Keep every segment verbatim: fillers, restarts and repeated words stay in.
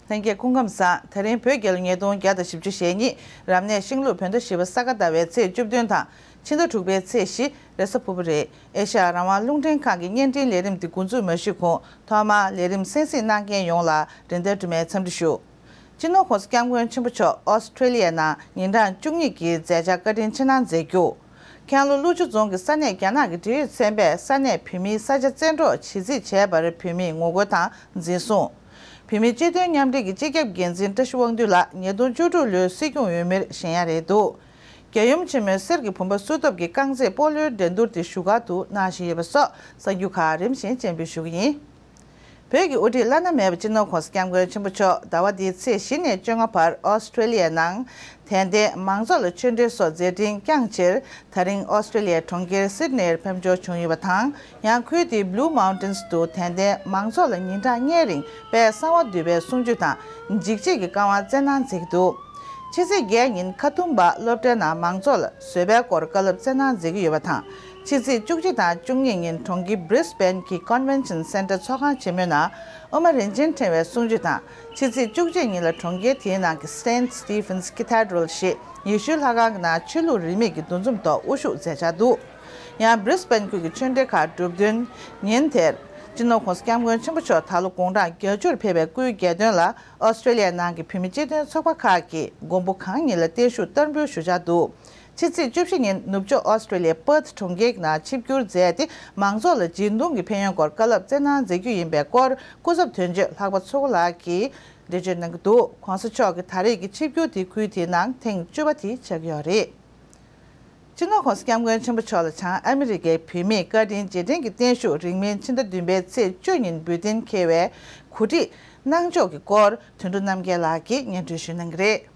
ལྷན་རྒྱས་སྐུ་ཁམས་བཟང་། དེ་རིང་བོད་རྒྱལ་ལོ་ཉིས་སྟོང་བརྒྱ་དང་བཞི་བཅུ་ཞེ་གཉིས། རབ་གནས་ཤིང་ལུག་བོད་ཟླ་བཞི་པ་ས་ག་ཟླ་བའི་ཚེས་བཅུ་བདུན་དང་ཕྱི་ཟླ་དྲུག་པའི་ཚེས་བཞི་རེས་གཟའ་ཕུར་བུ་རེད། ཨེ་ཤ་ཡ་རང་དབང་རླུང་འཕྲིན་ཁང་གི་བརྙན་འཕྲིན་ལས་རིམ་འདི་འགོ་འཛུགས་མ་ཞུས་གོང་ཐོག་མར་ལས་རིམ་གསན་གཟིགས་གནང་མཁན་ཡོངས་ལ་རིན་ལྡན་སྒྲོལ་མའི་འཚམས་འདྲི་ཞུ། སྤྱི་ནོར་༸གོང་ས་༸སྐྱབས་མགོན་ཆེན་པོ་མཆོག་ཨོ་སི་ཀྲེ་ལི་ཡའི་ནང་ཉིན་གྲངས་བཅུ་གཉིས་ཀྱི་མཛད་འཆར་བཀའ་དྲིན་ཆེ་གནང་མཛད་རྒྱུ། ཀན་ལྷོ་ཀླུ་ཆུ་རྫོང་གི་ས་གནས་རྒྱ་ནག་གི་འབྲེལ་ཡོད་ཚན་པས་ས་གནས་བོད་མིའི་ས་ཆ་བཙན་འཕྲོག་བྱེད་རྩིས་བྱས་པར་བོད་མིས་ངོ་རྒོལ་དང་འཛིན་བཟུང་། བོད་མིའི་སྤྱི་མཐུན་མཉམ་འབྲེལ་གྱི་སྤྱི་ཁྱབ་འགན་འཛིན་བཀྲ་ཤིས་དབང་འདུས་ལགས་ཉིས་སྟོང་བཅུ་དྲུག་ལོའི་སྲིད་སྐྱོང་འོས་མིར་བཞེངས་ཡ་རེད་འདུག་རྒྱལ་ཡུམ་ཆེན་མོའི་གསེར་གྱི་བུམ་པ་བསུ་ཐོབ་ཀྱི་རྐང་རྩེད་སྤོ་ལོའི་འགྲན་བསྡུར་དེ་བཞུགས་སྒར་དུ་གནང་བཞིན་ཡོད་པ་སོགས་གསར་འགྱུར་ཁག་རིམ་བཞིན་སྤྱན་འབུལ་ཞུ་གི་ཡིན། བོད་ཀྱི་དབུ་ཁྲིད་བླ་ན་མེད་པ་སྤྱི་ནོར་༸གོང་ས་༸སྐྱབས་མགོན་ཆེན་པོ་མཆོག་ཟླ་བ་འདིའི་ཚེས་བཞི་ནས་བཅོ་ལྔ་བར་ཨོ་སི་ཀྲེ་ལི་ཡའི་ནང་། དད་ལྡན་མང་ཚོགས་ལ་ཆོས་འབྲེལ་སོགས་མཛད་འཕྲིན་བསྐྱངས་ཕྱིར། ད་རིང་ཨོ་སི་ཀྲེ་ལི་ཡའི་གྲོང་ཁྱེར་སིད་ནེར་ཕེབས་འབྱོར་བྱུང་ཡོད་པ་དང་། ཡང་ཁུལ་དེའི་བྷུ་ལུ་མའུན་ཊིན་སི་དུ་དད་ལྡན་མང་ཚོགས་ལ་ཉིན་གྲངས་ལྔའི་རིང་དཔལ་གསང་བ་འདུས་པའི་གསུང་ཆོས་དང་། འཇིགས་བྱེད་ཀྱི་བཀའ་དབང་སྩལ་གནང་མཛད་ཀྱི་འདུག་ཕྱི་ཚེས་བརྒྱད་ཉིན་ཁ་ཐུམ་པ་སློབ་གྲྭའི་ནང་མང་ཚོགས་ལ་བཟོད་པའི་སྐོར་བཀའ་སློབ་སྩལ་གནང་མཛད་ཀྱི་ཡོད་པ་དང་། ཕྱི་ཚེས་བཅུ་གཅིག་དང་བཅུ་གཉིས་ཉིན་གྲོང་ཁྱེར་Brisbane་གྱི་Convention Centre་ཚོགས་ཁང་ཆེན་མོའི་ནང་དབུ་མ་རིན་ཆེན་ཕྲེང་བའི་གསུང་ཆོས་དང་། ཕྱི་ཚེས་བཅུ་གཅིག་ཉིན་ལ་གྲོང་ཁྱེར་དེའི་ནང་གི་Saint Stephen's Cathedral་ཞེས་ཡེ་ཤུའི་ལྷ་ཁང་གི་ནང་ཆོས་ལུགས་རིས་མེད་ཀྱི་འདུ་འཛོམས་ཐོག་དབུ་བཞུགས་མཛད་འཆར་འདུག་ཡང་Brisbane་ཁུལ་གྱི་ཆོས་འབྲེལ་ཁག་གྲུབ་བདུན་ཉིན་དེར། སྤྱི་ནོར་༸གོང་ས་༸སྐྱབས་མགོན་ཆེན་པོ་མཆོག་ད་ལོ་དགུང་གྲངས་བརྒྱད་ཅུར་ཕེབས་པའི་སྐུའི་གྱ་སྟོན་ལ་ཨོ་སི་ཀྲེ་ལི་ཡའི་ནང་གི་བོད་མི་སྤྱི་མཐུན་ཚོགས་པ་ཁག་གིས་མགོན་པོ་གང་ཉིད་ལ་བརྟན་བཞུགས་བསྟར་འབུལ་ཞུ་འཆར་འདུག་ཕྱི་ཚེས་བཅུ་བཞི་ཉིན་ནུབ་ཕྱོགས་ཨོ་སི་ཀྲེ་ལི་ཡའི་Perth་གྲོང་ཁྱེར་ནང་ཆིབས་བསྒྱུར་མཛད་དེ་མང་ཚོགས་ལ་སྦྱིན་གཏོང་གི་ཕན་ཡོན་སྐོར་བཀའ་སློབ་སྩལ་གནང་མཛད་རྒྱུ་ཡིན་པའི་སྐོར་སྐུ་ཚབ་དོན་གཅོད་ལྷག་པ་མཚོ་སྒོ་ལགས་ཀྱིས་འགྲེལ་བརྗོད་གནང་གི་འདུག ༸གོང་ས་མཆོག་གི་ད་རེས་ཀྱི་ཆིབས་བསྒྱུར་དེ་ཁུལ་དེའི་ནང་ཐེངས་བཅུ་པ་དེ་ཆགས་ཀྱི་ཡོད་རེད། སྤྱི་ནོར་༸གོང་ས་༸སྐྱབས་མགོན་ཆེན་པོ་མཆོག་ལ་བྱང་ཨ་མི་རི་ཀའི་བོད་མིས་བཀའ་དྲིན་རྗེས་དྲན་གྱི་བརྟན་བཞུགས་རིང་མིན་ཕྱི་ཟླ་བདུན་པའི་ཚེས་བཅུ་ཉིན་འབུལ་གཏན་འཁེལ་བའི་གོ་སྒྲིག་གནང་ཕྱོགས་ཀྱི་སྐོར་དོན་གྲུབ་རྣམ་རྒྱལ་ལགས་ཀྱིས་སྙན་སྒྲོན་ཞུ་གནང་གི་རེད།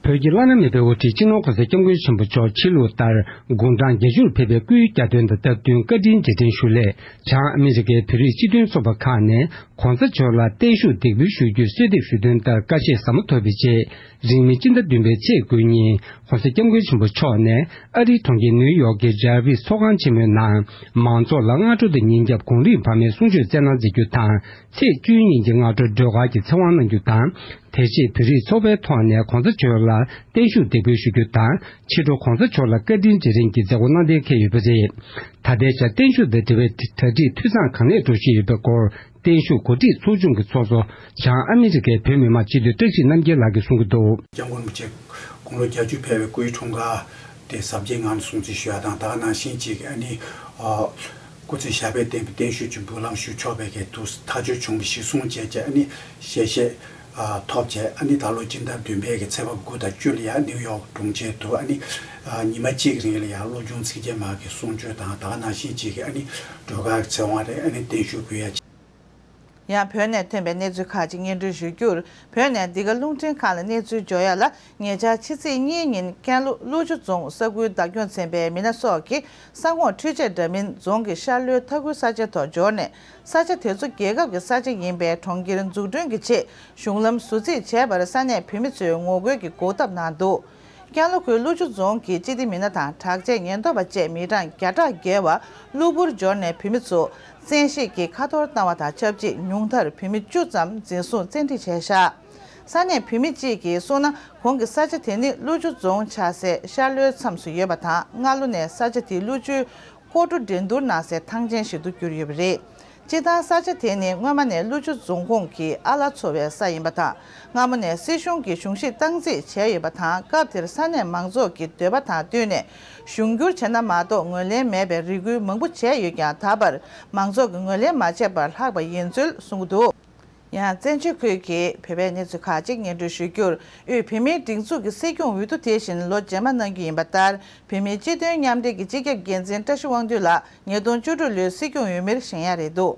བོད་ཀྱི་བླ་ན་མེད་པའི་དབུ་ཁྲིད་སྤྱི་ནོར་༸གོང་ས་༸སྐྱབས་མགོན་ཆེན་པོ་མཆོག་ཕྱི་ལུགས་ལྟར་དགུང་གྲངས་བརྒྱད་ཅུར་ཕེབས་པའི་སྐུའི་གྱ་སྟོན་དང་སྟབས་བསྟུན་བཀའ་དྲིན་རྗེས་དྲན་ཞུ་སླད་བྱང་ཨ་མི་རི་ཀའི་བོད་རིགས་སྤྱི་མཐུན་ཚོགས་པ་ཁག་ནས་༸གོང་ས་མཆོག་ལ་བརྟན་བཞུགས་འདེགས་འབུལ་ཞུ་རྒྱུའི་གསོལ་འདེབས་ཞུ་དོན་ལྟར་བཀའ་བཞེས་ཟབ་མོ་ཐོབ་པའི་རྗེས། རིང་མིན་སྤྱི་ཟླ་བདུན་པའི་ཚེས་དགུ་ཉིན་༸གོང་ས་༸སྐྱབས་མགོན་ཆེན་པོ་མཆོག་ནས་ཨ་རིའི་གྲོང་ཁྱེར་ནིའུ་ཡོག་གི་Jarvis་ཚོགས་ཁང་ཆེན་མོའི་ནང་མང་ཚོགས་ལ་སྔ་དྲོ་དང་ཉིན་རྒྱབ་གུང་རིམ་བར་མའི་གསུང་ཆོས་སྩལ་གནང་མཛད་རྒྱུ་དང་། ཚེས་བཅུའི་ཉིན་གྱི་སྔ་དྲོ་སྒྲོལ་དཀར་གྱི་ཚེ་དབང་གནང་རྒྱུ་དང་། དེ་རྗེས་བོད་རིགས་ཚོགས་པའི་ཐོག་ནས་༸གོང་ས་མཆོག་ལ་བརྟན་བཞུགས་འདེགས་འབུལ་ཞུ་རྒྱུ་དང་། ཕྱི་དྲོ་༸གོང་ས་མཆོག་ལ་བཀའ་དྲིན་རྗེས་དྲན་གྱི་མཛད་སྒོ་གནང་གཏན་འཁེལ་ཡོད་པ་རེད། ད་ལྟའི་ཆར་བརྟན་བཞུགས་དང་འབྲེལ་བའི་གྲ་སྒྲིག་འཐུས་ཚང་གང་ལེགས་འགྲོ་བཞིན་ཡོད་པའི་སྐོར། བརྟན་བཞུགས་གོ་སྒྲིག་ཚོགས་ཆུང་གི་ཚོགས་གཙོ་བྱང་ཨ་མི་རི་ཀའི་བོད་མི་མང་སྤྱི་འཐུས་བཀྲ་ཤིས་རྣམ་རྒྱལ་ལགས་ཀྱིས་གསུང་གི་འདུག་སྐྱབས་མགོན་རིན་པོ་ཆེ་དགུང་ལོ་བརྒྱད་ཅུ་ཕེབས་པའི་སྐུའི་འཁྲུངས་སྐར་དེ་གཟབ་རྒྱས་ངང་ནས་སྲུང་བརྩི་ཞུ་ཡ་དང་། ད་ག་ནང་བཞིན་ཅིག་ཨ་ནི་ཨ་སྐུ་ཚེ་ཞབས་པད་བརྟན་པའི་བརྟན་བཞུགས་ཀྱི་འབུལ་ལམ་ཞུ་ཆོག་པའི་གི་དུས་ཐག་གཅོད་བྱུང་བ་གཞིར་བཟུང་བྱས་ཀྱི་ཨ་ནི་ཞལ་བཞེས་ཨ་ཐོབ་བྱས། ཨ་ནི་ད་ལོ་སྤྱི་ཟླ་བདུན་པའི་གི་ཚེས་པ་དགུ་དང་བཅུ་ལ་ཡ་ནིའུ་ཡོག་གྲོང་ཁྱེར་དུ་ཨ་ནི་ཨ་ཉི་མ་གཅིག་རིང་ལ་ཡ་སློབ་སྦྱོང་ཚིག་བརྒྱད་མ་གི་གསུང་ཆོས་དང་། ད་ག་ནང་བཞིན་ཅིག་གི་ཨ་ནི་སྒྲོལ་དཀར་གྱི་ཚེ་དབང་རེད། ཨ་ནི་བརྟན་བཞུགས་ཕུལ་ཡ། ཡང་བོད་ནས་ཐོན་པའི་གནས་ཚུལ་ཁག་ཅིག་སྙན་སྒྲོན་ཞུ་རྒྱུར། བོད་ནས་འདི་ག་རླུང་འཕྲིན་ཁང་ལ་གནས་ཚུལ་འབྱོར་ཡ་ལ། ཉེ་ཆར་ཕྱི་ཚེས་གཉིས་ཉིན་ཀན་ལྷོ་ཀླུ་ཆུ་རྫོང་ས་ཁུལ་བདག་སྐྱོང་ཚན་པའི་མི་སྣ་སོགས་ཀྱིས་ས་ཁོངས་འཕྲུལ་ཆས་འདྲ་མིན་རྫོང་གི་ཤར་ལྷོའི་མཐའ་ཁུལ་ས་ཆ་ཐོག་འབྱོར་ནས། ས་ཆ་དེ་ཚོ་རྒྱལ་ཁབ་ཀྱི་ས་ཆ་ཡིན་པས་གྲོང་ཁྱེར་འཛུགས་སྐྲུན་གྱི་ཆེད་གཞུང་ལམ་ཟུར་འཛུགས་བྱས་པར་ས་གནས་བོད་མི་ཚོས་ངོ་རྒོལ་གྱི་འགོག་ཐབས་གནང་འདུག་ཀན་ལྷོ་ཁུལ་ཀླུ་ཆུ་རྫོང་གི་སྤྱི་བདེ་མི་སྣ་དང་དྲག་ཆས་ཉེན་རྟོག་པ་བཅས་མི་གྲངས་བརྒྱ་ཕྲག་བརྒལ་བ་གློ་བུར་འབྱོར་ནས་བོད་མི་ཚོ་བཙན་ཤེད་ཀྱིས་ཁ་འཐོར་བཏང་བ་དང་ཆབས་ཅིག་ཉུང་མཐར་བོད་མི་བཅུ་ཙམ་འཛིན་བཟུང་བཙན་ཁྲིད་བྱས་བཞག་ས་གནས་བོད་མི་གཅིག་གིས་གསུངས་ན། ཁོང་གི་ས་ཆ་དེ་ནི་ཀླུ་ཆུ་རྫོང་ཆགས་སའི་ཤར་ལྷོའི་མཚམས་སུ་ཡོད་པ་དང་། སྔ་ལོ་ནས་ས་ཆ་དེ་ཀླུ་ཆུའི་སྐོར་བྲོ་འགྲན་བསྡུར་གནང་སའི་ཐང་ཆེན་ཞིག་ཏུ་གྱུར་ཡོད་པ་རེད། སྤྱིར་བཏང་ས་ཆ་དེ་ནི་སྔོན་མ་ནས་ཀླུ་ཆུ་རྫོང་ཁོངས་ཀྱི་ཨ་ལ་འཚོ་བའི་ས་ཡིན་པ་དང་། སྔ་མོ་ནས་སྲིད་གཞུང་གིས་གཞུང་བཞེས་སྟངས་འཛིན་བྱས་ཡོད་པ་དང་། སྐབས་དེར་ས་གནས་མང་ཚོགས་ཀྱི་འདོད་པ་དང་བསྟུན་ནས་གཞུང་བསྒྱུར་བྱས་ན་མ་གཏོགས་ངོས་ལེན་མེད་པའི་རེ་སྐུལ་མང་པོ་བྱས་ཡོད་ཀྱང་། ད་བར་མང་ཚོགས་ཀྱིས་ངོས་ལེན་མ་བྱས་པར་ལྷག་པ་ཡིན་ཚུལ་གསུངས་ཀྱི་འདུག་ཡང་བཙན་བྱོལ་ཁུལ་གྱི་བོད་པའི་གནས་ཚུལ་ཁག་ཅིག་སྙན་སྒྲོན་ཞུ་རྒྱུར། དབུས་བོད་མིའི་སྒྲིག་འཛུགས་ཀྱི་སྲིད་སྐྱོང་འོས་བསྡུ་དེ་བཞིན་ལོ་རྗེས་མ་གནང་རྒྱུ་ཡིན་པ་ལྟར། བོད་མིའི་སྤྱི་མཐུན་མཉམ་འབྲེལ་གྱི་སྤྱི་ཁྱབ་འགན་འཛིན་བཀྲ་ཤིས་དབང་འདུས་ལགས་ཉིས་སྟོང་བཅུ་དྲུག་ལོའི་སྲིད་སྐྱོང་འོས་མིར་བཞེངས་ཡ་རེད་འདུག་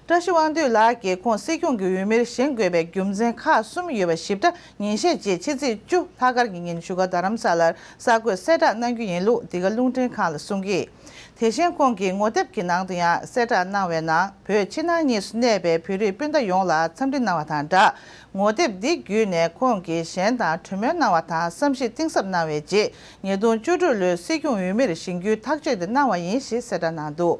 བཀྲ་ཤིས་དབང་འདུས་ལགས་ཀྱིས་ཁོང་སྲིད་སྐྱོང་གི་འོས་མིར་བཞེངས་དགོས་པའི་རྒྱུ་མཚན་ཁག་གསུམ་ཡོད་པ་ཞིབ་ཕྲ་ཉིན་ཤས་རྗེས་ཕྱི་ཚེས་བཅུ་ལྷག་དཀར་གྱི་ཉིན་བཞུགས་སྒར་རྡ་རམ་ས་ལར་གསར་འགོད་གསལ་བསྒྲགས་གནང་རྒྱུ་ཡིན་ལུགས་འདི་ག་རླུང་འཕྲིན་ཁང་ལ་གསུངས་ཀྱིས། དེ་བཞིན་ཁོང་གི་ངོ་དེབ་ཀྱི་ནང་དུ་ཡང་གསལ་བསྒྲགས་གནང་བའི་ནང་། བོད་ཕྱི་ནང་གཉིས་སུ་གནས་པའི་བོད་རིགས་སྤུན་ཟླ་ཡོངས་ལ་འཚམས་འདྲི་གནང་བ་དང་སྦྲགས། ངོ་དེབ་འདི་བརྒྱུད་ནས་ཁོང་གིས་གཞན་དང་གྲོས་མོལ་གནང་བ་དང་བསམ་ཤེས་གཏིང་ཟབ་གནང་བའི་རྗེས། ཉིས་སྟོང་བཅུ་དྲུག་ལོའི་སྲིད་སྐྱོང་འོས་མིར་བཞེངས་རྒྱུའི་ཐག་གཅོད་དེ་གནང་བ་ཡིན་ཞེས་གསལ་བསྒྲགས་གནང་འདུག་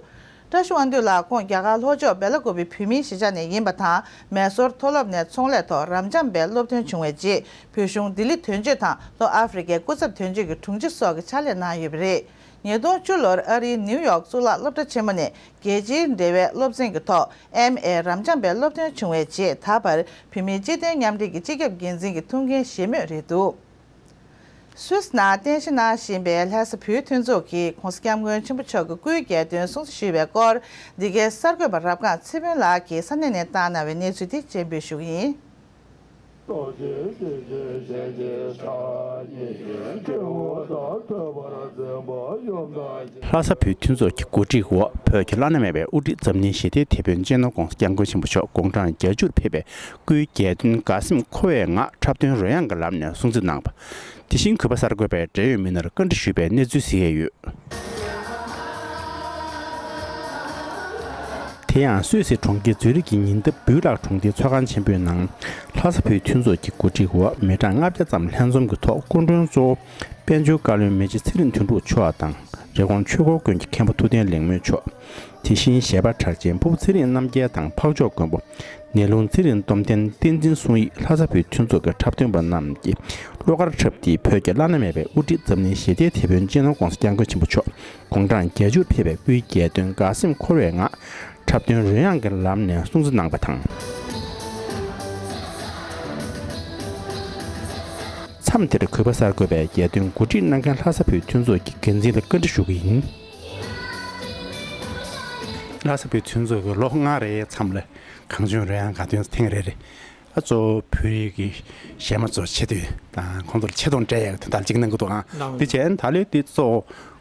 བཀྲ་ཤིས་དབང་འདུས་ལགས་ཁོང་རྒྱ་གར་ལྷོ་ཕྱོགས་སྦེ་ལ་ཀུ་པའི་བོད་མིའི་གཞིས་ཆགས་ནས་ཡིན་པ་དང་། མེ་སོར་མཐོ་སློབ་ནས་ཚོང་ལས་ཐོག་རབ་འབྱམས་པའི་སློབ་ཐོན་བྱུང་བའི་རྗེས། བོད་གཞུང་ལྡི་ལི་དོན་གཅོད་དང་ལྷོ་ཨ་ཧྥེ་རི་ཀའི་སྐུ་ཚབ་དོན་གཅོད་ཀྱི་དྲུང་ཆེ་སོགས་ཀྱི་ཕྱག་ལས་གནང་ཡོད་པ་རེད། ཉིས་སྟོང་བཅུ་ལོར་ཨ་རིའི་ནིའུ་ཡོག་གཙུག་ལག་སློབ་གྲྭ་ཆེན་མོ་ནས་རྒྱལ་སྤྱིའི་འབྲེལ་བའི་སློབ་ཚན་གྱི་ཐོག་ཨེམ་ཨེ་རབ་འབྱམས་པའི་སློབ་ཐོན་བྱུང་བའི་རྗེས། ད་བར་བོད་མིའི་སྤྱི་མཐུན་མཉམ་འབྲེལ་གྱི་སྤྱི་ཁྱབ་འགན་འཛིན་གྱི་ཐུགས་འགན་བཞེས་མུས་རེད་འདུག་སུད་སི་ནང་རྟེན་གཞི་གནང་བཞིན་པའི་ལྷ་ས་བོད་མཐུན་ཚོགས་ཀྱིས་༧གོང་ས་༧སྐྱབས་མགོན་ཆེན་པོ་མཆོག་གི་སྐུའི་གྱ་སྟོན་སྲུང་བརྩི་ཞུས་པའི་སྐོར། འདི་གའི་གསར་འགོད་པ་རབ་སྒང་ཚེ་ཕུན་ལགས་ཀྱིས་ས་གནས་ནས་བཏང་གནང་བའི་གནས་ཚུལ་དེ་སྤྱན་འབུལ་ཞུ་གི་ཡིན། ལྷ་ས་བོད་མཐུན་ཚོགས་ཀྱི་གོ་སྒྲིག་འོག་བོད་ཀྱི་བླ་ན་མེད་པའི་དབུ་ཁྲིད་འཛམ་གླིང་ཞི་བདེའི་དེད་དཔོན་སྤྱི་ནོར་༧གོང་ས་༧སྐྱབས་མགོན་ཆེན་པོ་མཆོག་དགུང་གྲངས་བརྒྱད་ཅུར་ཕེབས་པའི་སྐུའི་གྱ་སྟོན་དགའ་སེམས་འཁོལ་བའི་ངང་འཁྲབ་སྟོན་རོལ་དབྱངས་ཀྱི་ལམ་ནས་སྲུང་བརྩི་གནང་བ། དེ་བཞིན་གུས་པ་གསར་འགོད་པས་འབྲེལ་ཡོད་མི་སྣར་བཀའ་འདྲི་ཞུས་པའི་གནས་ཚུལ་གཟིགས་ཡས་ཡོད། དེ་ཡང་སུད་སི་གྲོང་ཁྱེར་ཛུ་རིག་གི་ཉེ་འདབས་སྦུས་ལག་གྲོང་སྡེའི་ཚོགས་ཁང་ཆེན་པོའི་ནང་ལྷ་ས་བོད་མཐུན་ཚོགས་ཀྱི་གོ་སྒྲིག་འོག་མི་གྲངས་ལྔ་བརྒྱ་ཙམ་ལྷན་འཛོམས་ཀྱི་ཐོག་སྐུ་མགྲོན་གཙོ་བོ་དཔལ་འབྱོར་བཀའ་བློན་མི་རྗེ་ཚེ་རིང་དོན་གྲུབ་མཆོག་དང་རི་ཀོན་ཆོས་འཁོར་དགོན་གྱི་མཁན་པོ་ཐུབ་བསྟན་ལེགས་སྨོན་མཆོག་དེ་བཞིན་གཞས་པ་གྲགས་ཅན་ཕུར་བུ་ཚེ་རིང་རྣམ་རྒྱལ་དང་འཕགས་མཆོག་མགོན་པོ། ནེ་ལུང་ཚེ་རིང་སྟོབས་ལྡན་བསྟན་འཛིན་གསུང་ཡིག་ལྷ་ས་བོད་མཐུན་ཚོགས་ཀྱི་འཁྲབ་སྟོན་པ་རྣམས་ཀྱིས་བློ་དཀར་འཁྲབ་སྟེ་བོད་ཀྱི་བླ་ན་མེད་པའི་དབུ་ཁྲིད་འཛམ་གླིང་ཞི་བདེའི་དེད་དཔོན་སྤྱི་ནོར་༧གོང་ས་༧སྐྱབས་མགོན་ཆེན་པོ་མཆོག་དགུང་གྲངས་བརྒྱད་ཅུར་ཕེབས་པའི་སྐུའི་གྱ་སྟོན་དགའ་སེམས་འཁོལ་བའི་ངང་འཁྲབ་སྟོན་རོལ་དབྱངས་ཀྱི་ལམ་ནས་སྲུང་བརྩི་གནང་བ་དང་། མཚམས་དེར་གུས་པ་གསར་འགོད་པས་གྱ་སྟོན་གོ་སྒྲིག་གནང་མཁན་ལྷ་ས་བོད་མཐུན་ཚོགས་ཀྱི་འགན་འཛིན་ལ་བཀའ་འདྲི་ཞུ་གི་ཡིན། ལྷ་ས་བོད་མཐུན་ཚོགས་ཀྱི་ལོ་ལྔ་རེའི་མཚམས་ལ་གངས་ལྗོངས་རོལ་དབྱངས་དགའ་སྟོན་ཐེངས་རེ་རེ། ཨ་གཙོ་བོ་བོད་ཡིག་གི་གཞས་མ་ཚོ་ཆེ་བསྟོད་དང་ཁོང་ཚོར་ཆེ་མཐོང་སྤྲད་ཡག་དོན་དག་ཅིག་གནང་གི་འདུག་ཨང་། ལགས། དེ་བྱས་ད་ལོའི་དེ་གཙོ་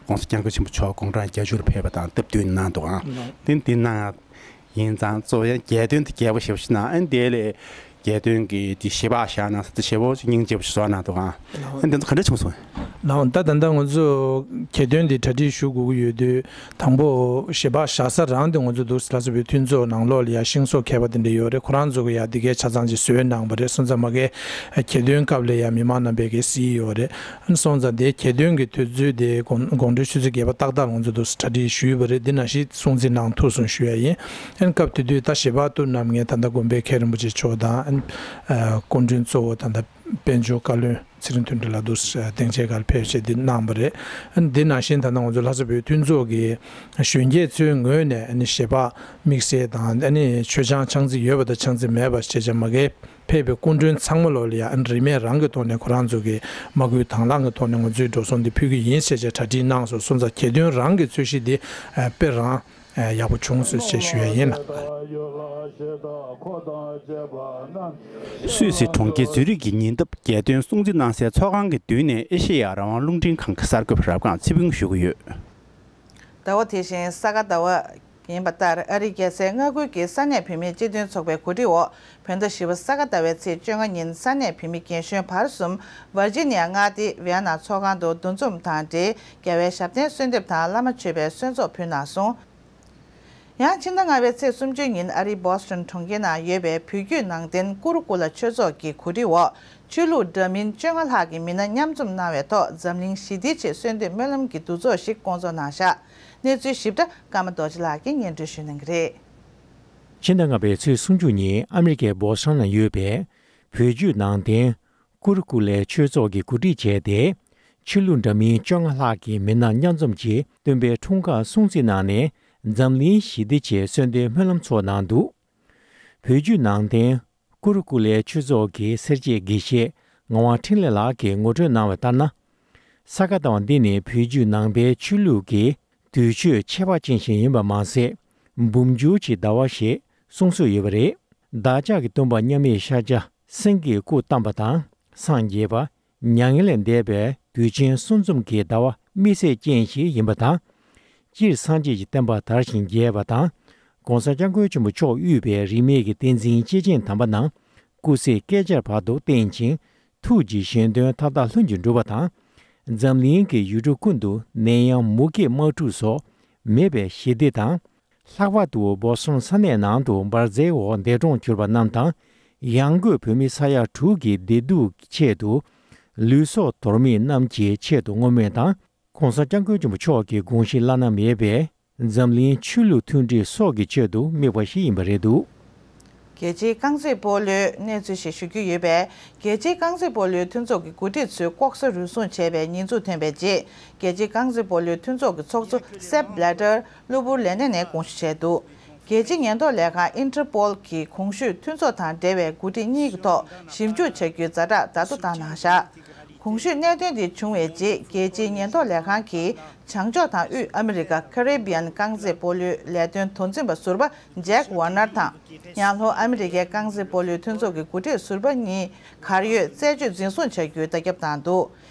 བོ་༧གོང་ས་༧སྐྱབས་མགོན་ཆེན་པོ་མཆོག་དགུང་གྲངས་བརྒྱད་ཅུར་ཕེབས་པ་དང་སྟབས་བསྟུན་གནང་འདུག་ཨང་། ལགས། དེ་འདི་གནང་ཡག་ཡིན་ཙང་གཙོ་བོ་ཡང་གྱ་སྟོན་དེ་རྒྱས་པོ་ཞེ་པོ་ཞིག་གནང་། ཨ་ནི་དེ་ལས་གྱ་སྟོན་གྱི་དེ་གཞས་པ་བཞག་གནང་ས་དེ་གཞས་པ་ཅིག་སྙིང་རྗེ་པོ་ཞིག་བཟོ་གནང་འདུག་ཨང་། ལགས། ཨ་ནི་དེ་ཚོ་ག་འདྲ་བྱུང་སོང་། ལགས། ད་ད་ལྟ་ང་ཚོ་གྱ་སྟོན་འདི་གྲ་སྒྲིག་ཞུ་དགོས་ཀྱི་ཡོད་དུས། དང་པོ་གཞས་པ་བཞག་ས་རང་དེ་ང་ཚོ་འདུག་ལྷ་ས་བོད་མཐུན་ཚོགས་ནང་ལོགས་ལ་ཡ་ཤིང་བཟོ་མཁས་པ་དེ་འདྲ་ཡོད་རེད། ཁོ་རང་ཚོ་གི་ཡ་འདི་གའི་ཆ་ཚང་ཅིག་བཟོས་གནང་བ་རེད། སོང་ཙང་མ་གི་གྱ་སྟོན་སྐབས་ལ་ཡ་མི་མང་རྣམ་པས་གི་གཟིགས་ཡོད་རེད། སོང་ཙང་དེ་གྱ་སྟོན་གྱི་དུས་ཚོད་དེ་དགོང་དགོང་དྲོའི་ཆུ་ཚོད་བརྒྱད་པ་ཏག་ཏག་ལ་ང་ཚོ་འདུག་གྲ་སྒྲིག་ཞུས་པ་རེད། འདི་ནང་བཞིན་སྲུང་བརྩི་གནང་ཐུབ་སོང་ཞུ་ཡ་ཡིན། ཨན་སྐབས་དེ་དུས་ད་གཞས་པ་དུ་རྣམ་ངེས་ད་ལྟ་དགོན་པའི་མཁན་རིན་པོ་ཆེ་མཆོག་དང་ཨན་སྐུ་མགྲོན་གཙོ་བོ་ད་ལྟ་དཔལ་འབྱོར་བཀའ་བློན་ཚེ་རིང་དོན་གྲུབ་ལགས་འདུག་སྡིངས་ཆའི་སྒང་ཕེབས་བྱས་འདི་གནང་བ་རེད། ཨ་ནི་འདི་ནང་བཞིན་ད་ལྟ་ང་ཚོ་ལྷ་ས་བོད་མཐུན་ཚོགས་ཀྱི་གཞོན་སྐྱེས་ཚོའི་ངོས་ནས་ཨ་ནི་གཞས་པ་དམིགས་བསལ་དང་ཨ་ནི་མཆོད་ཆང་ཕྱག་འཚལ་ཡོད་པ་དང་ཕྱག་འཚལ་མེད་པ་ཞེས་བྱ་མ་གི་ཕེབས་པའི་སྐུ་མགྲོན་ཚང་མ་ལོ་ལ་ཡང་ཨ་ནི་རིན་མེད་རང་གི་ཐོག་ནས་ཁོ་རང་ཚོ་གི་མ་བསྐུལ་དང་བླངས་ཀྱི་ཐོག་ནས་ང་ཚོས་འགྲོ་སོང་འདི་ཕུལ་གྱི་ཡིན་ཞེས་བྱ་གྲ་སྒྲིག་གནང་སོང་། སོང་ཙང་གྱ་སྟོན་རང་གི་ཚོས་གཞི་འདི་དཔེ་རང་ཡག་པོ་བྱུང་སོང་ཞེས་ཞུ་ཡ་ཡིན་ལགས། སུད་སི་གྲོང་ཁྱེར་ཛུ་རིག་གི་ཉེ་འདབས་རྒྱལ་སྟོན་སྲུང་བརྩི་གནང་སའི་ཚོགས་ཁང་གི་མདུན་ནས་ཨེ་ཤེ་ཡ་རང་དབང་རླུང་འཕྲིན་ཁང་གི་གསར་འགོད་པ་རབ་སྒང་ཚེ་ཕུན་ཞུ་གི་ཡོད། ཟླ་བ་དེ་བཞིན་ས་ག་ཟླ་བ་ཡིན་པ་ལྟར་ཨ་རིའི་རྒྱལ་སའི་མངའ་ཁུལ་གྱི་ས་གནས་བོད་མིའི་སྤྱི་མཐུན་ཚོགས་པའི་གོ་སྒྲིག་འོག་བོད་ཟླ་བཞི་པ་ས་ག་ཟླ་བའི་ཚེས་བཅོ་ལྔ་ཉིན་ས་གནས་བོད་མི་རྒན་གཞོན་བར་གསུམ་ཝར་ཇི་ནི་ཡ་མངའ་སྡེའི་ཝི་ཡ་ན་ཚོགས་ཁང་དུ་འདུ་འཛོམས་དང་འབྲེལ་རྒྱལ་བའི་ཞབས་བརྟན་གསོལ་འདེབས་དང་བླ་མ་མཆོད་པའི་གསོལ་ཚོགས་ཕུལ་གནང་སོང་། ཡང་ཕྱི་ཟླ་ལྔ་པའི་ཚེས་སུམ་ཅུ་ཉིན་ཨ་རིའི་བོ་སི་ཊོན་གྲོང་ཁྱེར་ནང་ཡོད་པའི་བོད་བརྒྱུད་ནང་བསྟན་ཀུ་རུ་ཀུ་ལ་ཆོས་ཚོགས་ཀྱི་གོ་སྒྲིག་འོག་ཆོས་ལུགས་འདྲ་མིན་བཅོ་ལྔ་ལྷག་གི་མི་སྣ་མཉམ་འཛོམས་གནང་བའི་ཐོག་འཛམ་གླིང་ཞི་བདེའི་ཆེད་གསོལ་འདེབས་སྨོན་ལམ་གྱི་འདུ་ཚོགས་ཤིག་བསྐོང་ཚོགས་གནང་བཞག་གནས་ཚུལ་ཞིབ་ཕྲ་ཀརྨ་རྡོ་རྗེ་ལགས་ཀྱིས་སྙན་སྒྲོན་ཞུ་གནང་གི་རེད། ཕྱི་ཟླ་ལྔ་པའི་ཚེས་སུམ་ཅུ་ཉིན་ཨ་མི་རི་ཀའི་བོ་སི་ཊོན་ནང་ཡོད་པའི་བོད་བརྒྱུད་ནང་བསྟན་ཀུ་རུ་ཀུ་ལའི་ཆོས་ཚོགས་ཀྱིས་གོ་སྒྲིག་བྱས་ཏེ། ཆོས་ལུགས་འདྲ་མིན་བཅོ་ལྔ་ལྷག་གི་མི་སྣ་མཉམ་འཛོམས་ཀྱིས་སྟོན་པའི་འཁྲུངས་སྐར་སྲུང་བརྩི་གནང་ནས་འཛམ་གླིང་ཞི་བདེ་ཆེད་གསོལ་འདེབས་སྨོན་ལམ་ཚོགས་གནང་འདུག་བོད་བརྒྱུད་ནང་བསྟན་ཀུ་རུ་ཀུ་ལའི་ཆོས་ཚོགས་ཀྱི་སེར་བྱེས་དགེ་བཤེས་ངག་དབང་འཕྲིན་ལས་ལགས་ཀྱིས་ངོ་སྤྲོད་གནང་བ་ལྟར་ན། ས་ག་ཟླ་བ་འདི་ནི་བོད་བརྒྱུད་ནང་པའི་ཆོས་ལུགས་ཀྱི་དུས་མཆོད་ཁྱད་པར་ཅན་ཞིག་ཡིན་པ་མ་ཟད། འབུམ་འགྱུར་གྱི་ཟླ་བ་ཞེས་གསུང་སྲོལ་ཡོད་པ་རེད། བདག་ཅག་གི་སྟོན་པ་མཉམ་མེད་ཤཱཀྱ་སེང་གེས་སྐུ་བལྟམས་པ་དང་སངས་རྒྱས་པ། མྱ་ངན་ལས་འདས་པའི་དུས་ཆེན་གསུམ་འཛོམས་ཀྱི་ཟླ་བ་དམིགས་བསལ་ཅན་ཞིག་ཡིན་པ་དང་། སྤྱིར་སངས་རྒྱས་ཀྱི་བསྟན་པ་དར་ཞིང་རྒྱས་པ་དང་། ༸གོང་ས་༸སྐྱབས་མགོན་ཆེན་པོ་མཆོག་དབུས་པའི་རིས་མེད་ཀྱི་བསྟན་འཛིན་སྐྱེས་ཆེན་དམ་པ་རྣམས་སྐུ་ཚེ་བསྐལ་བརྒྱར་བར་དུ་བརྟན་ཅིང་། ཐུགས་ཀྱི་བཞེད་དོན་མཐའ་དག་ལྷུན་གྱིས་འགྲུབ་པ་དང་། འཛམ་གླིང་གི་ཡུལ་གྲུ་ཀུན་ཏུ་ནད་ཡམས་མུ་གེ་དམག་འཁྲུག་སོགས་མེད་པའི་ཞི་བདེ་དང་། ལྷག་པར་དུ་བོ་སི་ཊོན་ས་གནས་ནང་དུ་འབར་རྫས་འོག་འདས་གྲོངས་གྱུར་པ་རྣམས་དང་། ཡང་སྒོས་བོད་མི་ས་ཡ་དྲུག་གི་བདེ་སྡུག་ཆེད་དུ། ལུས་སྲོག་དོར་མི་རྣམས་ཀྱི་ཆེད་དུ་བསྔོ་སྨོན་དང་། ༸གོང་ས་༸སྐྱབས་མགོན་ཆེན་པོ་མཆོག་གི་དགོངས་གཞི་བླ་ན་མེད་པའི་ འཛམ་གླིང་ཆོས་ལུགས་མཐུན་སྒྲིལ་སོགས་ཀྱི་ཆེད་དུ་དམིགས་པ་ཞིག་ཡིན་པ་རེད་འདུག་རྒྱལ་སྤྱིའི་རྐང་རྩེད་སྤོ་ལོའི་གནས་ཚུལ་ཞིག་ཞུ་རྒྱུ་ཡོད་པས། རྒྱལ་སྤྱིའི་རྐང་རྩེད་སྤོ་ལོའི་མཐུན་ཚོགས་ཀྱི་འགོ་ཁྲིད་ཚོས་ལྐོག་ཟ་རུལ་སུངས་བྱས་པའི་ཉེས་འཛུགས་ཐོན་པའི་རྗེས། རྒྱལ་སྤྱིའི་རྐང་རྩེད་སྤོ་ལོའི་མཐུན་ཚོགས་ཀྱི་ཚོགས་གཙོ་སེབ་བྷི་ལེ་ཏར་གློ་བུར་ལས་གནས་ནས་དགོངས་ཞུ་བྱས་འདུག་རྒྱལ་སྤྱིའི་ཉེན་རྟོག་ལས་ཁང་ཨིན་ཊར་པོལ་གྱིས་གོང་ཞུས་མཐུན་ཚོགས་དང་འབྲེལ་བའི་འགོ་ཁྲིད་གཉིས་ཀྱི་ཐོག་ཞིབ་འཇུག་བྱ་རྒྱུའི་ཛ་དྲག་བརྡ་ཐོ་བཏང་གནང་བཞག་གོང་ཞུས་གནད་དོན་འདི་བྱུང་བའི་རྗེས། རྒྱལ་སྤྱིའི་ཉེན་རྟོག་ལས་ཁང་གིས་བྱང་ཕྱོགས་དང་དབུས་ཨ་མི་རི་ཀ་ཁ་རི་བི་ཡན་རྐང་རྩེད་སྤོ་ལོའི་ལས་དོན་དོ་འཛིན་པ་ཟུར་པ་ཇེག་ཝར་ནར་དང་། ཡང་ལྷོ་ཨ་མི་རི་ཀའི་རྐང་རྩེད་སྤོ་ལོའི་མཐུན་ཚོགས་ཀྱི་འགོ་ཁྲིད་ཟུར་པ་གཉིས་གར་ཡོད་རྩད་གཅོད་འཛིན་བཟུང་བྱ་རྒྱུའི་བརྡ་ཁྱབ་བཏང་འདུག་